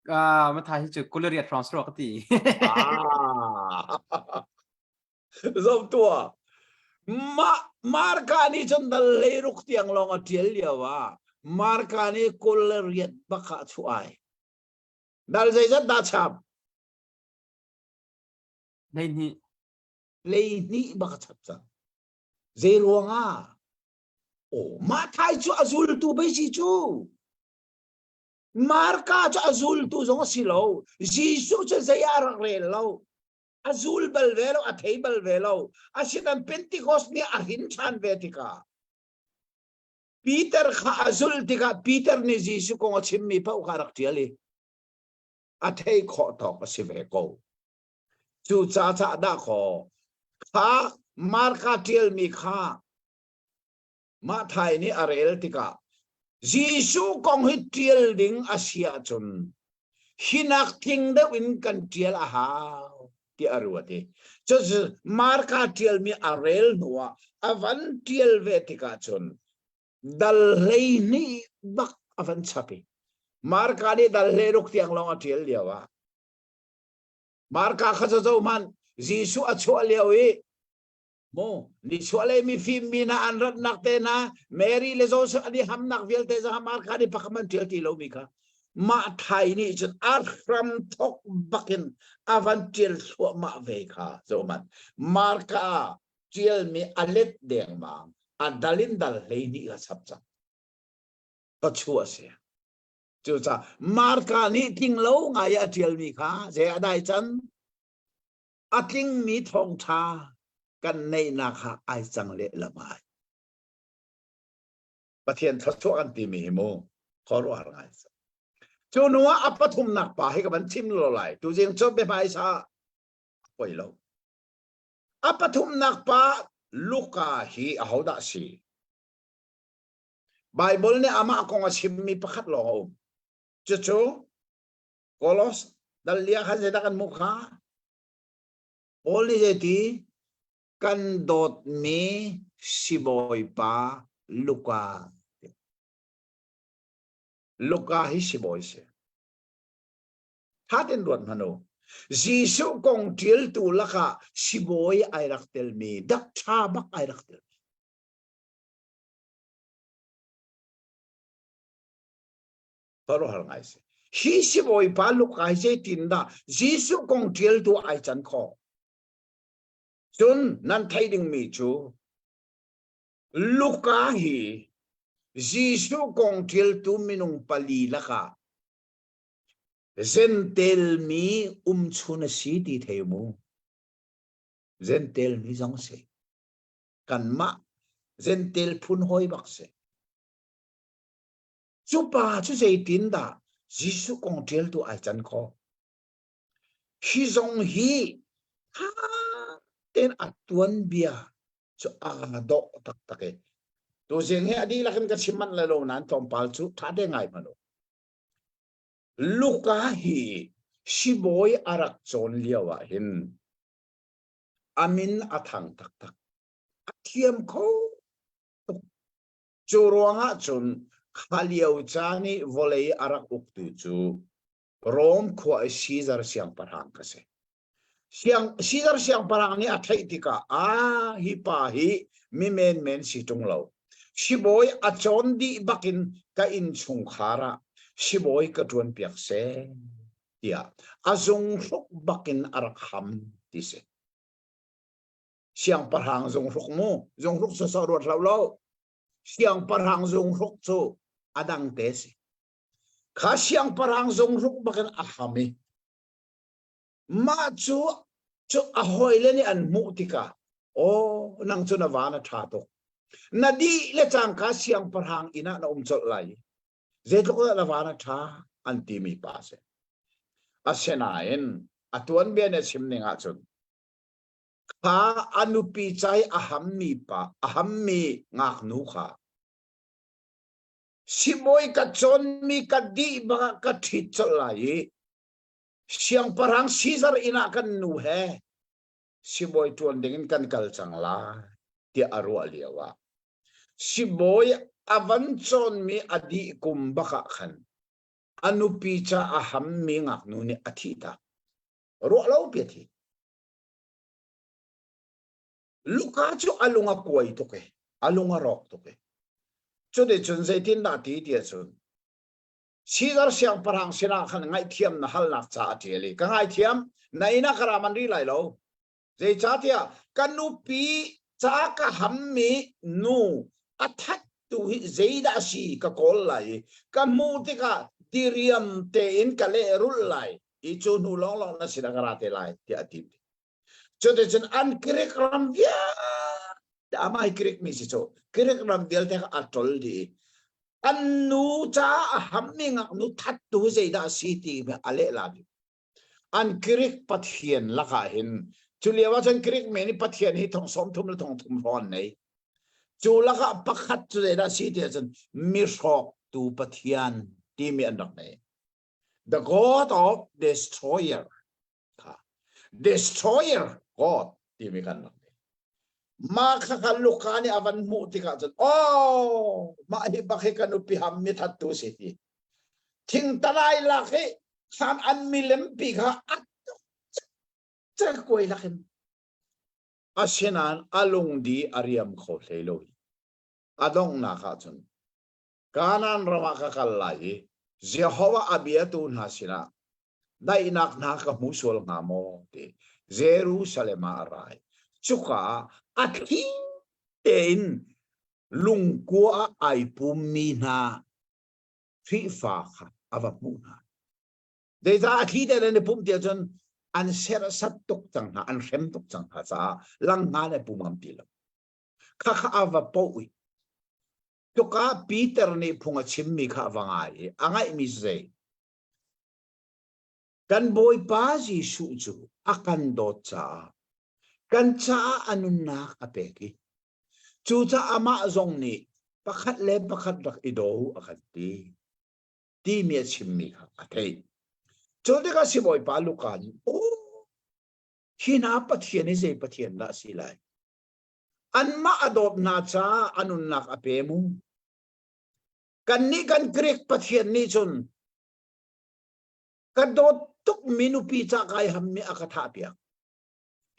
Ah, ma thai hi cu kulariat hrawng sro ka ti. Ah. Zoh tuah. Ma Marka nih cun dal leiruk tiang lawng a tial lio ah Marka nih 28 bak ah chuah ai. Dal zeizat dah chap? 12. 12 bak a chap cang. Zei ruangah? Oh, Mathai cu a zultu bei si cu. Marka cu a zultu zong a si lo. Jesuh cu zei ah rak rel lo. A zul bal ve lo, a thei bal ve lo. Asinain Pentecost nih a hrin ṭhan ve tikah Peter kha a zulh tikah Peter nih Jesuh kong a chimmi paoh kha a rak ṭial i a thei khawh tawk a si ve ko. Cu ca cah dah kaw kha Marka ṭialmi kha Mathai nih a rel tikah Jesuh kong hi ṭial ding a si ahcun hinak tling deuh in kan ṭial a hau tiah a ruat i cucu Marka ṭialmi a rel hnuah a van ṭial ve tikah cun dal 12 bak a van chap i Marka nih dal 16 tiang lawng a ṭial lio ah Marka kha cu zohhmanh Jesuh a chuah lio i mu nichuahlei mifim mi hna an ratnak te hna Mary le Joseph an i hamnak vialte zong Marka nih pakhat man ṭial ti lomi kha mah thai nih cun a hram thok bakin a van ṭial thluahmah ve kha zohhmanh Marka ṭialmi a let dengmang a dal in dal 12 a chap cang ka chu a si Cucaah Marka nih tling lo ngai a ṭialmi kha zei ah dai can? A tlingmi thawngṭha kan neihnak kha ai cang lehlam ai. Pathian thluachuah kan timi hi mu khuaruahhar ngai cu. Cu hnu ah a pathumnak pa hi ka van chim lo lai. Tuzing cu biahmaisa poi lo. A pathumnak pa Luka hi ahodah si? Baibal nih amah kong a chimmi pakhat lawng a um. Cucu Kolos dal lia khan zeidah kan hmuh kha? Paul nih zeiti kan dawtmi sibawipa Luka. Luka hi sibawi si. Thatin ruat hmanh u. Jesuh kong ṭialtu lakah sibawi ai rak telmi, dakṭha bak ai rak telmi. Khuaruahhar ngai si. Hi sibawipa Luka hi zeitin dah Jesuh kong ṭialtu ai can khawh? Cun nan theih dingmi cu Luka hi Jesuh kong ṭialtu minung pali lakah Zentel mi umchun a si ti thei mu. Zentel mi zong si. Kanmah Zentel phun hawi bak si. Cu pa cu zeitin dah Jesuh kong ṭialtu ai can khawh? Hi zong hi ṭha tein a tuanbia cu aa dawh taktak i tuzing hi a dihlak in ka chim manh lai lo nain tlawmpal cu ṭha te ngai hmanh u. Luka hi sibawi a rak cawn lio ah hin a min a thang taktak. A thiam kho tuk. Cu ruangah cun kha lio caan i vawlei a rak uktu cu Rom khua i Caesar siangpahrang ka si. Siang, Caesar siangpahrang nih a theih tikah ah hi pa hi mi menmen si ṭung lo. Sibawi a cawn dih bakin ka innchungkhar ah sibawi ka ṭuan piak seh. tiah a zunghruk bakin a rak ham ti si. Siangpahrang zunghruk mu, zunghruk sawsawh ruat hlah lo. Siangpahrang zunghruk cu a dang te si. Kha siangpahrang zunghruk bakin a ham i mah cu cu a hawile nih an hmuh tikah aw nang cu na van a ṭha tuk na dih le cangka siangpahrang inn ah na um colh lai zeitluk dah na van a ṭha an timi pa a si asinain a tuanbia nih a chim ning ahcun kha a nupi cai a hammi pa a hammi ngaknu kha sibawi ka cawnmi ka dih bak ka ṭhit colh lai i Siangpahrang Caesar inn ah kan nu he sibawi ṭuan dingin kan kal cang lai tiah a ruah lio ah sibawi a van cawnmi a dih kum bak ah khan a nupi ca a hammi ngaknu nih a thih tak. Ruah lo pi a thi. Luka cu a lung a kuai tuk i a lung a rawk tuk i cuticun zeitindah ti ti ahcun Caesar siangpahrang sinah khan ngaihthiam na halnak ca a ṭial i ka ngaithiam na inn ah ka ra man rih lai lo zeicahtiah ka nupi ca ka hammi nu a thattu hi zeidah a si ka kawl lai i ka hmuh tikah diriam tein ka lehrulh lai i cu hnu lawnglawng na sinah ka ra te lai tiah a ti. Cuticun an Greek ram vialte amah hi Greek mi si cu Greek ram vialte kha a ṭol dih i an nu caah a hammi ngaknu thattu zeidah a si ti a lehla dih. An Greek pathian lakah hin cu lio ah cun Greek mi nih pathian hi thong sawm thum le thong thum hrawng an nei. Cu lakah pakhat cu zeidah a si ti ahcun mihrawktu pathian timi an rak nei. The God of Destroyer. kha destroyer god timi kan rak ti mah kha kha Luka nih a van hmuh tikah cun oh mah hi bak hi kan upi ham mi thattu si ti thing talai lak hi khan an milem pi kha a kuai lakin asinain a lungdi a riam kho hlei lo hi a donghnak ah cun Kanaan ram ah ka kal lai i Jehovah a biatu hna sinah daihnak hna ka hmu sual hnga maw ti Jerusalem ah a ra i cuka ah a thli tein lungkua ah ai pummi hna Khrihfa kha a va hmuh hna. Zeicah a thli tein an i pumh tiah cun an serhsat tuk cang hna, an hrem tuk cang hna caah langhna le pum ngam ti lo. Khakha a va poh i cuka Peter nih phung a chimmi kha a va ngai i a ngaihmi cu zei? Kan Bawipa Jesuh cu a kan dawt caah kan caah a nunnak a pek i cucaah amah zong nih pakhat le pakhat rak i daw u a kan ti timi a chimmi kha a theih. Cu tikah sibawipa Luka nih, "Aw, hi hna Pathian hi zei Pathian dah a si lai? Anmah a dawt hna caah a nunnak a pe mu. Kannih kan Greek Pathian nih cun ka dawt tuk mi nupi ca kai hammi a ka thah piak.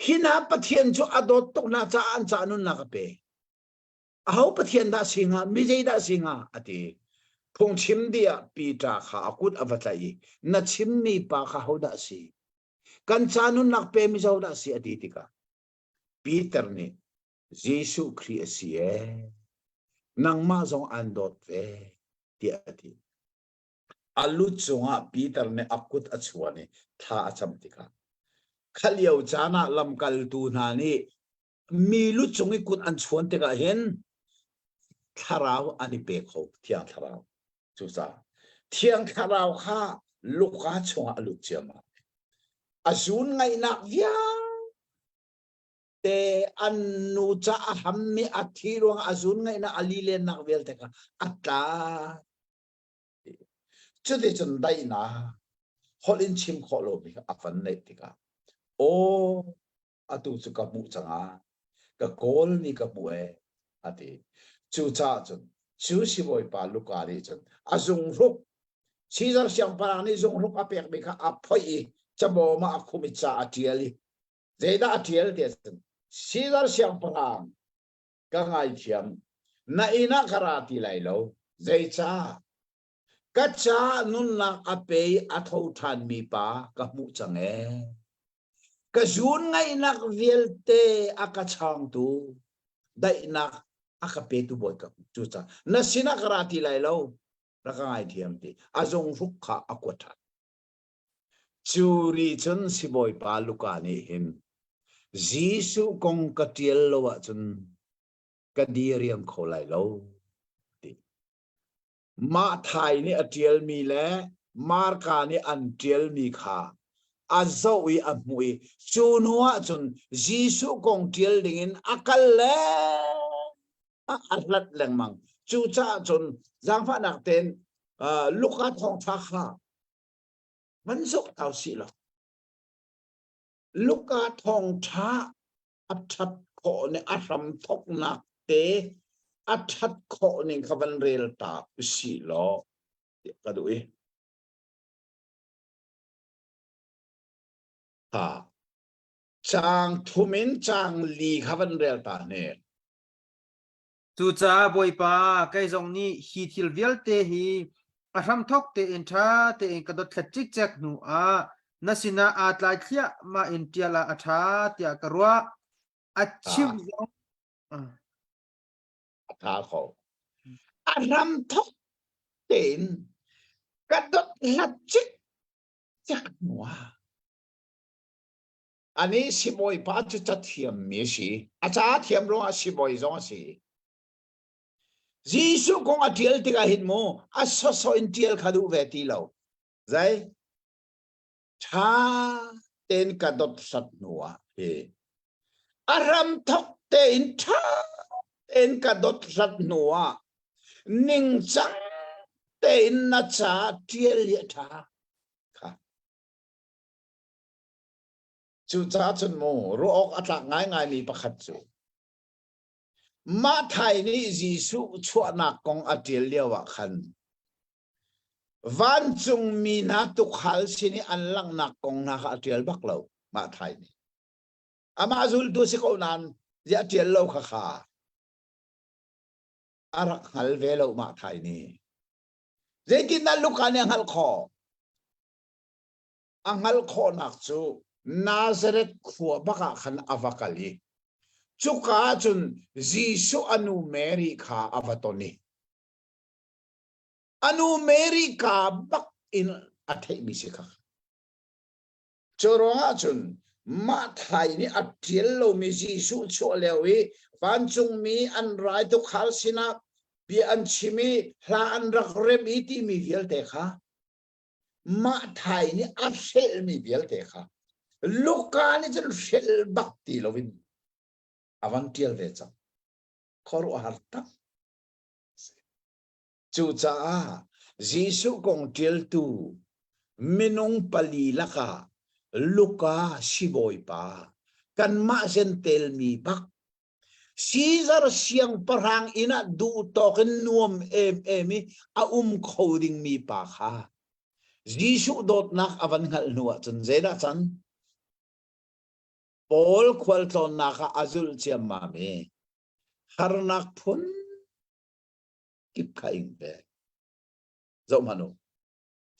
Hi hna Pathian cu a dawt tuk hna caah an ca nunnak a pe. Aho Pathian dah si hnga, mi zei dah si hnga, a ti. Phungchim dih ah Peter kha a kut a va tlaih i na chimmi pa kha ho dah si? Kan ca nunnak pe mi zo dah si a ti tikah Peter nih Jesuh Khrih a si ee, nangmah zong aan dawt ve, tiah a ti. A lu cungah Peter nih a kut a chuan i thla a cam tikah kha lio caan ah lamkaltu hna nih mi lu cung i kut an chuan tikah hin thlarau an i pe kho, thiang thlarau. Cucaah thiang thlarau kha Luka chungah a lut ciammam. A zun ngaihnak vialte an nu ca a hammi a thi ruang a zun ngaihnak a lilennak vialte kha a tla. Cuticun daihnak holh in chim khawh lomi kha a van neih tikah aw atu cu ka hmuh cang ah ka kawlmi ka hmuh ee a ti. Cucaah cun cu sibawipa Luka nih cun a zunghruk Caesar siangpahrang nih zunghruk a pekmi kha a phoih i cabawm ah a khum i ca a ṭial i zeidah a ṭial ti ahcun Caesar siangpahrang ka ngaithiam na inn ah ka ra ti lai lo zeicah? Ka ca nunnak a pe i a tho ṭhanmi pa ka hmuh cang ee. Ka zuun ngaihnak vialte a ka changtu, daihnak a ka petu bawi ka hmuh. Cucaah na sinah ka ra ti lai lo, rak ka ngaithiam ti. A zunghruk kha a kuat ṭhan. Cu ri cun sibawipa Luka nih hin Jesuh kong ka ṭial lo ahcun ka diriam kho lai lo ti. Matthai nih a ṭialmi le Marka nih an ṭialmi kha a zoh i a hmuh i cu hnu ahcun Jesuh kong ṭial dingin a kal le a hlat lengmang. Cucaah cun zaangfahnak tein Luka thawngṭha kha van zoh ta usih law Luka thawngṭha a ṭhat khawh ning a hram thawknak te a ṭhat khawh ning kha van rel ta usih law tiah ka duh i ha caang thum in caang li kha van rel ta ne. Cucaah Bawipa, kei zong nih hi thil vialte hi a hramthawk tein ṭha tein ka dothlat cikcek hnu ah na sinah aa tlai thliahmah in ṭial ah a ṭha tiah ka ruah. A chim zong a ṭha ko. A hramthawk tein ka dothlat cikcek hnu ah Anih sibawipa cu cathiammi a si. A ca thiam ruangah sibawi zong a si. Jesuh kong a ṭial tikah hin mu a sawsawh in ṭial kha duh ve ti lo. Zei? Ṭha tein ka dot hrat hnu ah hi a ram thok tein ṭha tein ka dot hrat hnu ah ningcang tein na ca ṭial hi a ṭha kha. Cucaah cun mu ruah awk a tlak ngaingaimi pakhat cu Matthai nih Jesuh chuahnak kong a ṭial lioah khan vancungmi hna tuukhal sin i an langhnak kong hna kha a ṭial bak lo Matthai nih. Amah zultu si ko nain ziah ṭial lo kha kha a rak hngal ve lo Matthai nih. Zeitindah Luka nih a hngalh khawh? A hngalh khawhnak cu Nazareth khua bak ah khan a va kal i cuka ah cun Jesuh a nu Mary kha a va ton i a nu Mary ka bak in a theihmi si kha. Cu ruangah cun Matthai nih a ṭial lomi Jesuh chuah lio i vancungmi an rai tuukhal sinah bia an chim i hla an rak remh i timi vialte kha Matthai nih a hrelhmi vialte kha Luka nih cun hrelh bak ti loin a van ṭial ve cang. Khuaruahhar tak. Cucaah Jesuh kong ṭialtu minung pali lakah Luka sibawipa kanmah Jentail mi bak Caesar siangpahrang inn ah duhtawk in nuam emem i a um kho dingmi pa kha Jesuh dawtnak a van hngalh hnu ahcun zeidah can? Paul khualtlawnnak ah a zulh ciammam i harnak phun kip kha ing ve. Zoh hmanh u.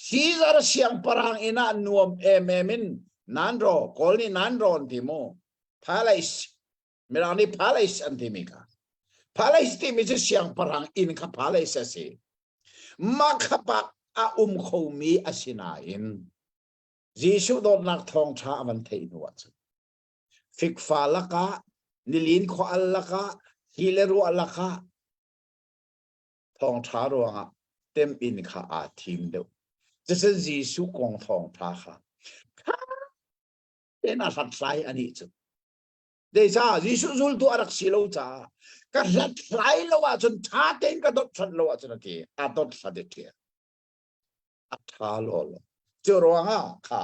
Caesar siangpahrang inn ah nuam emem in nan ro Kawl nih nan ro an ti mu. Palace Mirang nih palace an timi kha. Palace timi cu siangpahrang inn kha palace a si. Mah kha bak a um khomi a si nain Jesuh dawtnak thawngṭha a van theih hnu ahcun fikfa lakah nilin khua al lakah hi le ruah lakah thawngṭha ruangah temhin kha aa thim deuh. Cucun Jesuh kong thawngṭha kha ṭha tein a hlathlai anih cu. Zeicah Jesuh zultu a rak si lo caah ka hlathlai lo ahcun ṭha tein ka dot hlat lo ahcun a ti. A dot hlat i ṭhial. A ṭha lawlaw. Cu ruangah kha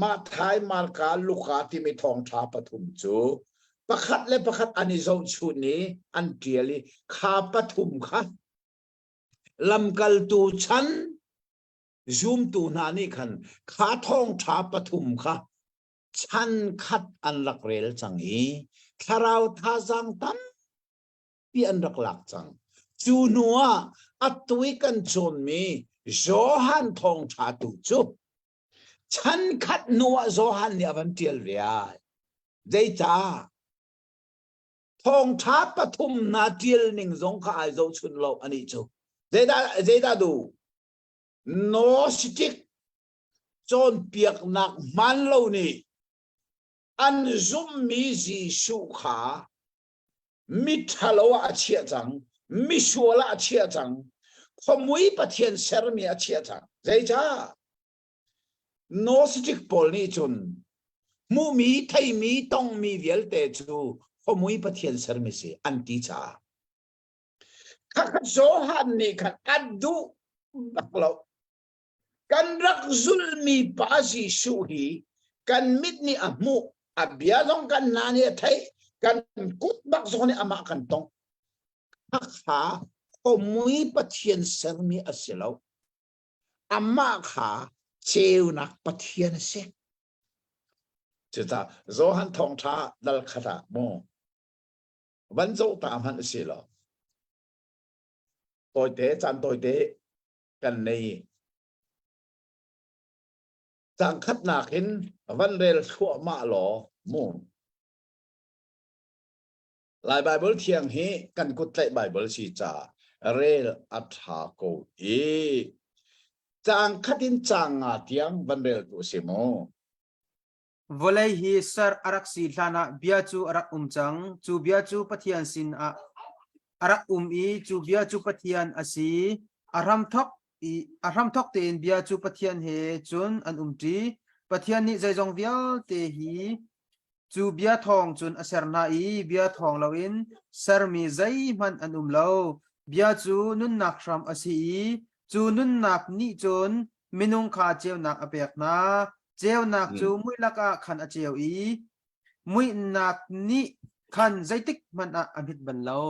Matthai, Marka, Luka timi thawngṭha pathum cu pakhat le pakhat an i zohchunh i an ṭial i kha pathum kha lamkaltu chan zumtu hna nih khan kha thawngṭha pathum kha chan khat an rak rel cang i thlarau thazaang tampi an rak lak cang. Cu hnu ah atu i kan cawnmi. Johan thawngṭha tu cu chan khat hnu ah Johan nih a van ṭial ve ai. Zeicah? Thawngṭha pathum hna ṭial ning zong kha ai zohchun lo anih cu. Zeidah zeidah duh? Gnostic cawnpiaknak hmaan lo nih an zumhmi Jesuh kha miṭhalo ah a chiah cang, misual ah a chiah cang, khuamui Pathian sermi a chiah cang. Zeicah? Gnostic pawl nih cun hmuhmi, theimi, tongmi vialte cu khuamui Pathian sermi si an ti caah. Khakha Johan nih khan a duh bak lo. Kan rak zulhmi pa Jesuh hi kan mit nih a hmuh, a bia zong kan hna nih a theih, kan kut bak zong nih amah kan tong. Khakha khuamui Pathian sermi a si lo. Amah kha ceunak Pathian a si. Cucaah Johan thawngṭha dal khat ah mu van zoh ta hmanh a si lo. Tawite caan tawite kan nei. Cang khatnak in van rel thluahmah law mu. Lai Bible thiang hi kan kut tlaih Bible si ca rel a tha ko i cang khat in cang nga tiang van rel tu si mu. Vawlei hi ser a rak si hlanah bia cu a rak um cang. Cu bia cu Pathian sinah a rak um i cu bia cu Pathian a si. A hramthawk i a hramthawk tein bia cu Pathian he cun an umṭi. Pathian nih zeizong vialte hi cu bia thawng cun a ser hna i bia thawng loin sermi zeihmanh an um lo. Bia cu nunnak hram a si i cu nunnak nih cun minung kha ceunak a pek hna. Ceunak cu mui lakah khan a ceu i muihnak nih khan zeitik hmanh ah a hmit bal lo.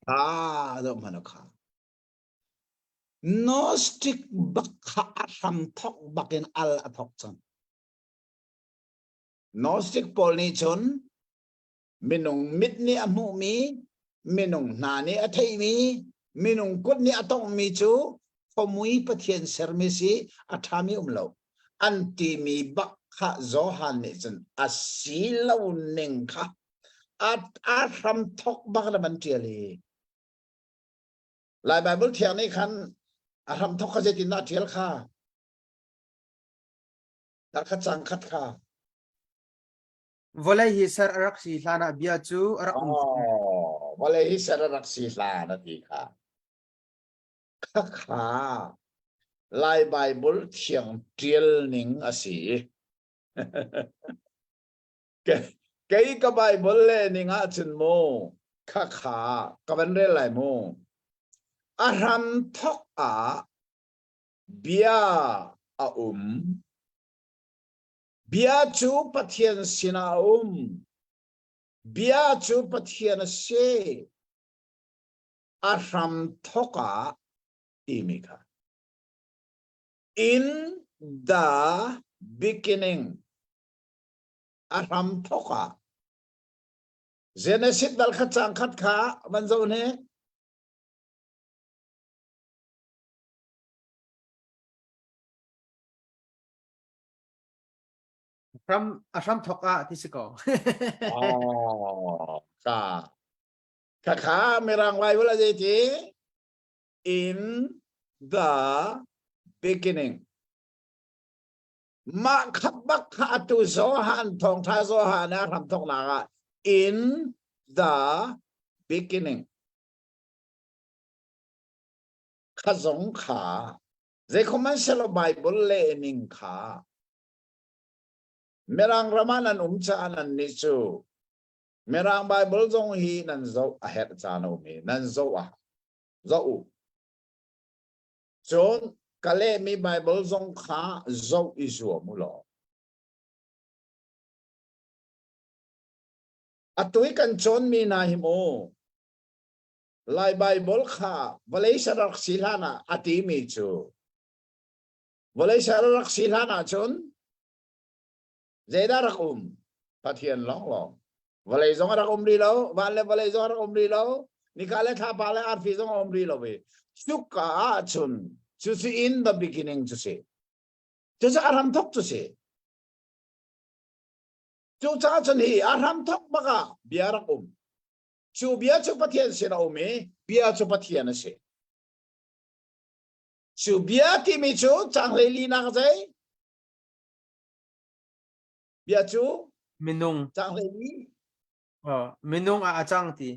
Ah, zoh hmanh kha. Gnostic bak kha a hram thok bak in al a thok cang. Gnostic pawl nih cun minung mit nih a hmuhmi, minung hna nih a theihmi, minung kut nih a tonghmi cu khuamui Pathian sermi si a ṭhami um lo. An timi bak kha Johan nih cun a si lo ning kha a, a hram thok bak na van ṭial i Lai Bible thiang nih khan a hram thok kha zeitin dah a ṭial kha? Khat cang khat kha. Vawlei hi ser a rak si hlan ah bia cu a rak um. Oh, vawlei hi ser a rak si hlan a ti kha. Khakha Lai Bible thiang ṭial ning a si. Kei ka Bible le ning ahcun mu khakha ka van rel lai mu. A hram thok ah bia a um. Bia cu Pathian sinah a um. Bia cu Pathian a si. A hram thok ah timi kha. In the beginning. A hram thok ah. Genesis dal khat cang khat kha van zoh ne. Hram a hram thok ah ti si ko. Oh, ka. Ka kha mirang Bible a ti in the beginning. Mah khat bak kha atu Johan thawngtha Johan a hram thoknak ah in the beginning. Kha zong kha Zeikhumanhselaw Bible lehning kha Mirang ram ah nan um caah nannih cu Mirang Bible zong hi nan zoh a herh caan a um i nan zoh ah zoh u. Cun ka lehmi Bible zong kha zoh i zuam u law. Atu i kan cawnmi hna hi mu Lai Baibal kha vawlei ser rak si hlan ah a timi cu vawlei ser rak si hlan ah cun zeidah rak um? Pathian lawnglawng. Vawlei zong a rak um rih lo, van le vawlei zong a rak um rih lo, nika le thlapa le arfi zong a um rih lo i cuka ah cun. Cucu in the beginning cu si. Cucu a hramthok cu si. Cucaah cun hi a hramthok bak ah bia rak um. Cu bia cu Pathian sin a um i bia cu Pathian a si. Cu bia timi cu caang 14 nak zei? Bia cu minung caang 14. Oh, minung ah a cang ti.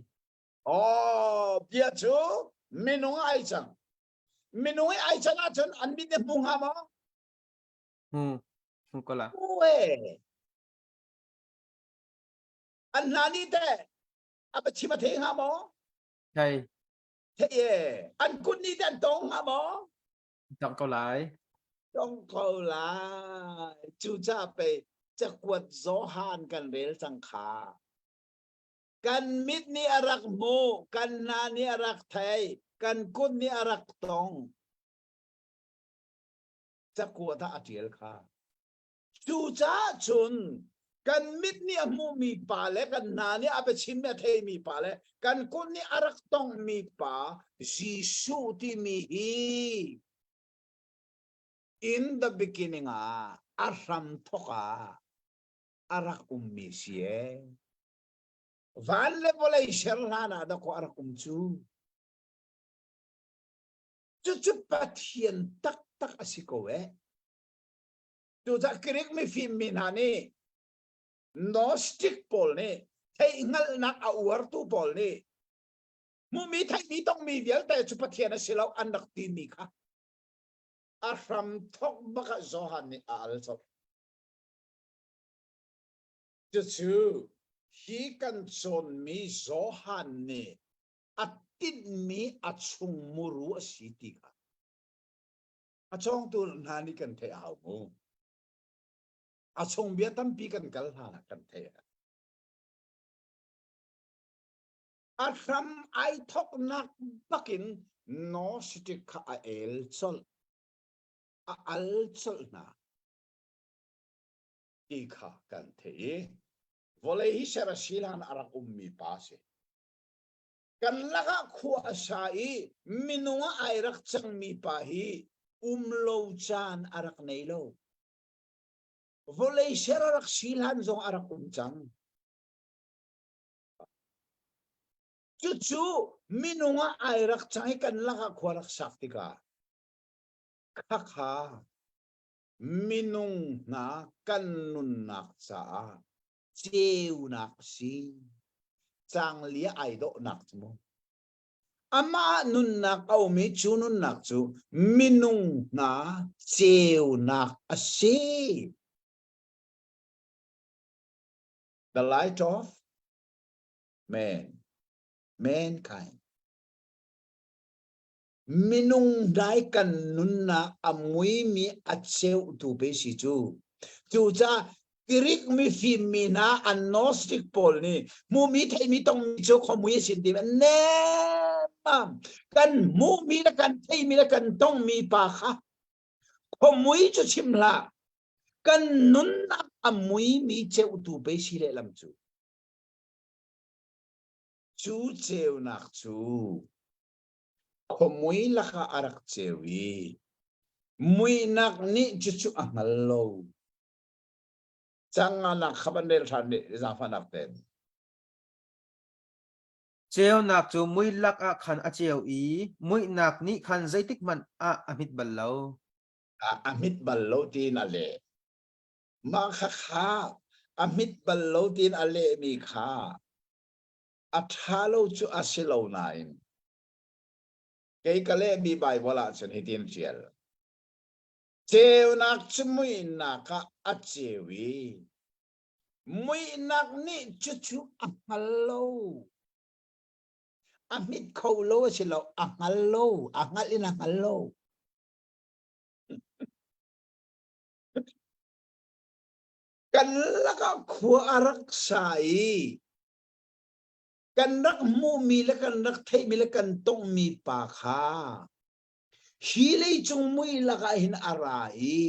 Oh, bia cu minung ah ai cang. Minung i ai can ahcun an mit nih hmu hnga maw? Hmu. Hmu ko la. Hmu e. An hna nih teh a biachim a thei hnga maw? Thei. Thei e. An kut nih teh an tong hnga maw? Tong ko lai. Tong ko lai. Cucaah pei cakuat Johan kan rel cang kha. Kan mit nih a rak hmuh, kan hna nih a rak thei, kan kut nih a rak tong. Cakuat ah a ṭial kha. Cucaah cun kan mit nih a hmuhmi pa le kan hna nih a biachimmi a theimi pa le kan kut nih a rak tongmi pa Jesuh timi hi in the beginning ah a hram thawk ah a rak ummi si ee. Van le vawlei ser hlan ah dakaw a rak um cu. Cucu Pathian taktak a si ko eh. Cucaah Greek mifim mi hna nih Gnostic pawl nih theihhngalhnak a uartu pawl nih hmuhmi theihmi tongmi vialte cu Pathian a si lo an rak timi kha a hram thawk bak ah Johan nih a al colh. Cucu hi kan cawnmi Johan nih a tinhmi a chung muru a si ti kha a cawngtu hna nih kan theih a hau mu. A chung bia tampi kan kal hlan ah kan theih. A hram ai thawknak bakin Gnostic kha a el colh. A al colh hna. Ti kha kan theih i vawlei hi ser a si hlan a rak ummi pa a si. Kan lakah khua a sa i minung ah ai rak cangmi pa hi um lo caan a rak nei lo. Vawlei ser a rak si hlan zong a rak um cang. Cucu minung ah ai rak cang i kan lakah khua rak sak tikah khakha minung hna kan nunnak caah ceunak a si. Canglia ai dawhnak cu mu. Amah nunnak a um i cu nunnak cu minung hna ceunak a si. The light of man, mankind. Minung dai kan nunnak a muimi a cheutu pe si cu. Cucaah Greek mifim mi hna an Gnostic pawl nih hmumi theimi tongmi cu khuamui a sin ti nemmam kan hmuhmi le kan theimi le kan tongmi pa kha khuamui cu chim hlah kan nunnak a muimi ceutu pe si lehlam cu cu ceunak cu Khuamui lakah a rak ceu i muihnak nih cucu a hngal lo. Canganak kha van rel ṭhan rih zaangfahnak tein. Ceunak cu mui lakah khan a ceu i muihnak nih khan zeitik hmanh ah a hmit bal lo. A, a hmit bal lo tiin a leh. Mah kha kha a hmit bal lo tiin a lehmi kha a ṭha lo cu a si lo nain kei ka lehmi Baibal ahcun hitin ṭial. Ceunak cu muihnak ah a ceu i muihnak nih cucu a hngal lo. A hmit kho lo a si lo, a hngal lo, a hngalh in a hngal lo. Kan lakah khua a rak sa i kan rak hmuhmi le kan rak theihmi le kan tonghmi pa kha hi leicung mui lakah hin a ra i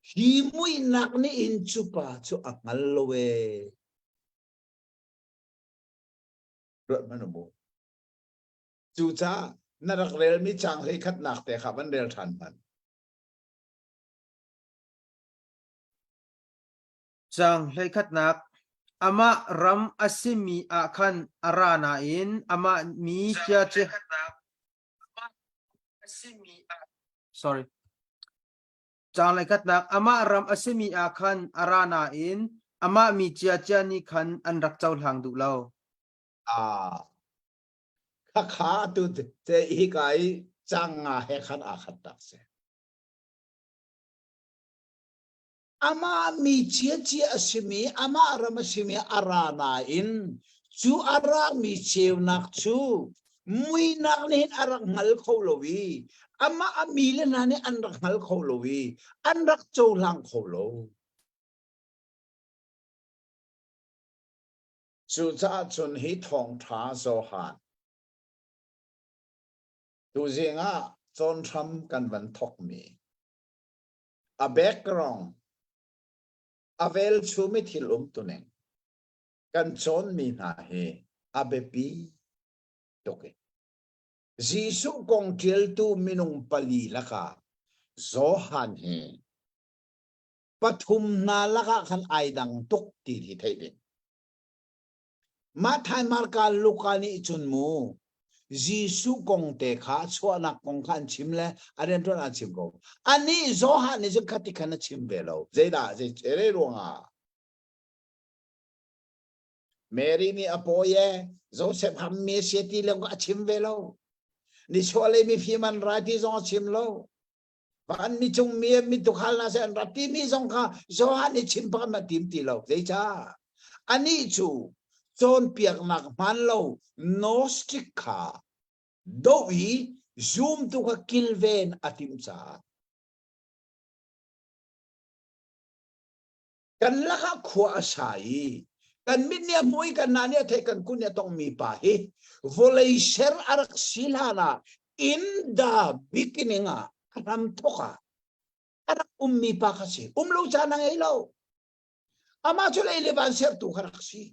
hi muihnak nih hin cu pa cu a hngal lo ee. Ruat hmanh u mu. Cucaah Na rak relmi caang 11nak te kha van rel ṭhan hmanh. Caang 11nak Amah ram a simi ah khan a ra nain amah mi cia cu Sorry. Caang 11nak Amah ram a simi ah khan a ra nain amah mi ciacia nih khan an rak cohlang duh lo. Ah, khakha tu te hika i caang nga he khan aa khat tak si. Amah mi ciacia a simi, amah ram a simi a ra nain cu a rami ceunak cu muinak nih hin a rak hngal kho lo i amah a mi le hna nih an rak hngal kho lo i an rak cohlang kho lo. Cucaah cun hi thawngṭha Johan tuzing ah cawnhram kan van thawkmi a background a velchum i thil umtuning kan cawnmi hna hi a biapi tuk i Jesuh kong ṭialtu minung pali lakah Johan hi pathum hna lakah khan ai dang tuk ti hi theih ding. Matthai, Marka, Luka nih cun mu Jesuh kong te kha chuahnak kong kha an chim le a rianṭuan an chim ko. Anih Johan nih cun khati khan a chim ve lo. Zeidah zei chere ruangah Mary nih a pawi e Joseph hammi a si ti leng a chim ve lo. Nichuahlei mifim an rai ti zong a chim lo. Van mi cung mi mi tukhal na se an rat timi zong kha Johan nih chim pakhat ma tim ti lo. Zeicah? Anih cu cawnpiaknak hmaan lo Gnostic kha doh i zumtu kha kilven a timh caah kan lakah khua a sa i kan mit nih a hmu i kan hna nih a theih kan kut nih a tongmi pa hi vawlei ser a rak si hlan ah in the beginning ah a hram thawk ah a rak ummi pa kha si um lo caan a ngei lo amah cu lei le van sertu kha rak si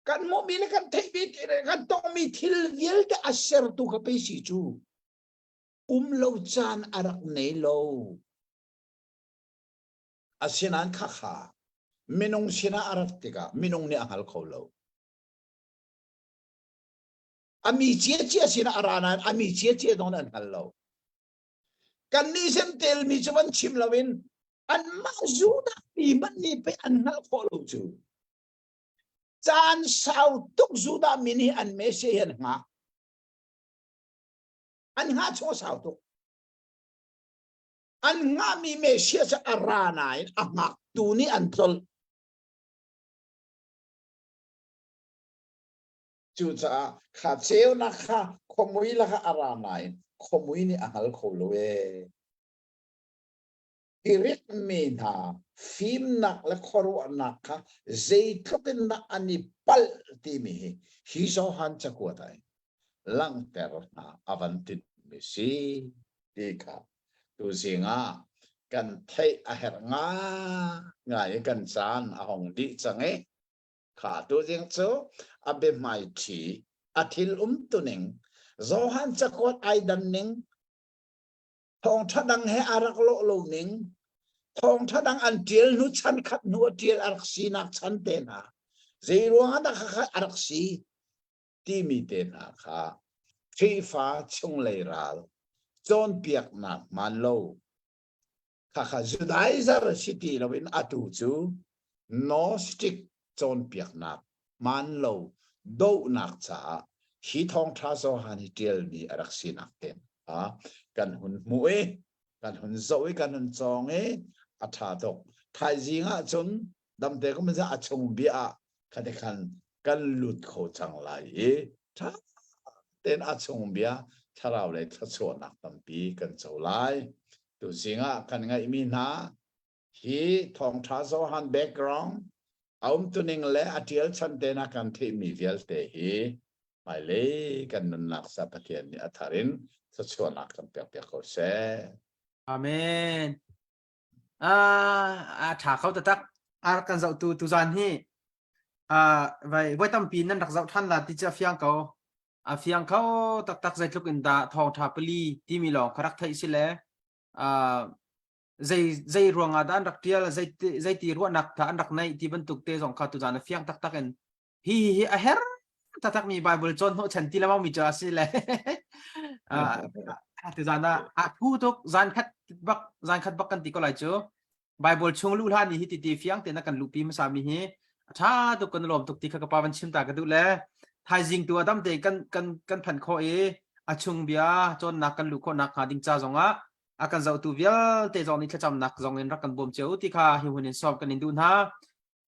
kan hmuhmi le kan theihmi kan tongmi thil vialte a sertu kha pei si cu um lo caan a rak nei lo. Asinain khakha minung sinah a rat tikah minung nih a hngal kho lo. A mi ciacia sinah a ra nain a mi ciacia zong nih an hngal lo. Kannih sin telmi cu van chim loin anmah Judah mi hmanh nih pei an hngalh khawh lo cu. Caan sau tuk Judah mi nih an Messiah hi an hngah. An hngah chung a sau tuk. An hngahmi Messiah cu a ra nain a hngaktu nih an tlolh. Cucaah kha ceunak kha khuamui lakah a ra nain khuamui nih a hngal kho lo ee. Greek mi hna fimnak le khuaruahnak kha zeitluk in dah an i palh timi hi hi Johan cakuat ah langhter hna a van tinhmi si ti kha tuzing ah kan theih a herh ngaingai i kan caan a hong dih cang i kha tuzing cu a biahmaiṭhi a thil umtuning Johan cakuat ai dan ning thawngṭha dang he a rak lawh lo ning thawngṭha dang an ṭial hnu chan khat hnu a ṭial a rak sinak chan te hna zei ruangah dah khakha a rak si timi te hna kha Khrihfa chunglei ral cawnpiaknak hmaan lo khakha Judaizer si ti loin atu cu Gnostic cawnpiaknak hmaan lo dohnak caah hi thawngṭha Johan hi ṭialmi a rak sinak te kha kan hun hmuh i kan hun zoh i kan hun cawng i a ṭha tuk. Thaizing ah cun damte kum a chung bia ah khati khan kan lut kho cang lai i ṭha tein a chung bia thlarau lei thluachuahnak tampi kan co lai. Tuzing ah kan ngaihmi hna hi thawngṭha Johan background a umtuning le a ṭial chan te na kan theihmi vialte hi hmailei kan nunnak sa Pathian nih a thar in thluachuahnak kan pek piak ko seh. Amen. Ah, a ṭha kho taktak. A rak kan zohtu tuzan hi ah vai voi tampi nan rak zoh ṭhan la ti cu a fiang ko. A fiang kho taktak zeitluk in dah thawngṭha pali timi lawng kha rak theih si le uh, zei zei ruangah dah an rak ṭial zei zeiti ruahnak dah an rak neih ti bantuk te zong kha tuzan a fiang taktak in hi hi hi a her taktak mi Bible cawn hnawh chan ti lamang mi cu a si le tuzan ah a phu tuk zan khat bak zan khat bak kan ti ko lai cu Bible chung luh hlan hi ti ti fiang te na kan luhpi hmasa mi hi a tha tuk kan lawm tuk ti kha ka pa van chim ta ka duh le thaizing tu adam te kan kan kan phan kho i a chung bia cawnnak kan luh khawh nak hnga ding ca zongah a kan zohtu vialte zong nih thlacamnak zong in rak kan bawm cio ti kha hi hun in sawm kan in duh hna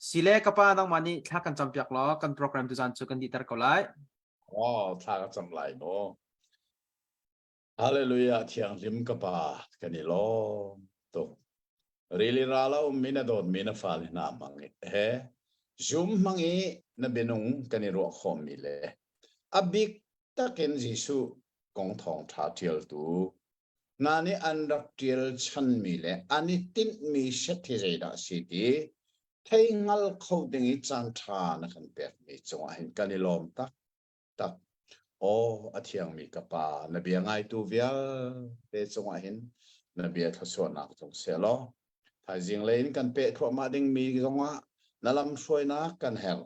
sile ka pa nangmah nih thla kan campiak law kan program tu zan cu kan dihter ko lai Oh, thla ka cam lai maw? Hallelujah thianghlim ka pa kan i lawm tuk. Rili ral a ummi na dawtmi na fale hna hmang he Zoom hmang i na bianung kan i ruah khawhmi le a bik takin Jesuh kong thawngṭha ṭialtu hna nih an rak ṭial chanmi le an i tinhmi set hi zeidah a si ti thei hngal kho ding i caanṭha na kan pekmi cungah hin kan i lawm tak tak. Aw, a thiangmi ka Pa, na bia ngaitu vialte cungah hin na bia thluachuahnak cung seh law, thaizing lei in kan peh thluahmah dingmi zongah na lamhruainak kan herh.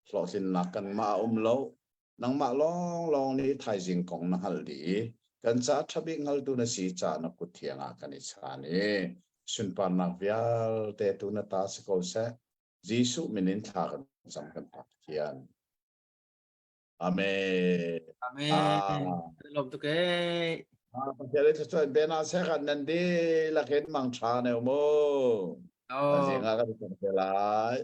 Hlawhtlinnak kanmah a um lo. Nangmah lawnglawng nih thaizing kong na hngalh dih i kan caah ṭha bik hngaltu na si caah na kut thiang ah kan i chaan i sunparnak vialte tu na ta si ko seh. Jesuh min in thla kan cam kan Pathian. Amen. Amen. Lawm tuk ee. Pathian le thluachuah in pe hna seh kan nan dihlak in mangṭha ne u mu. Oh. Zing ah kan i te lai.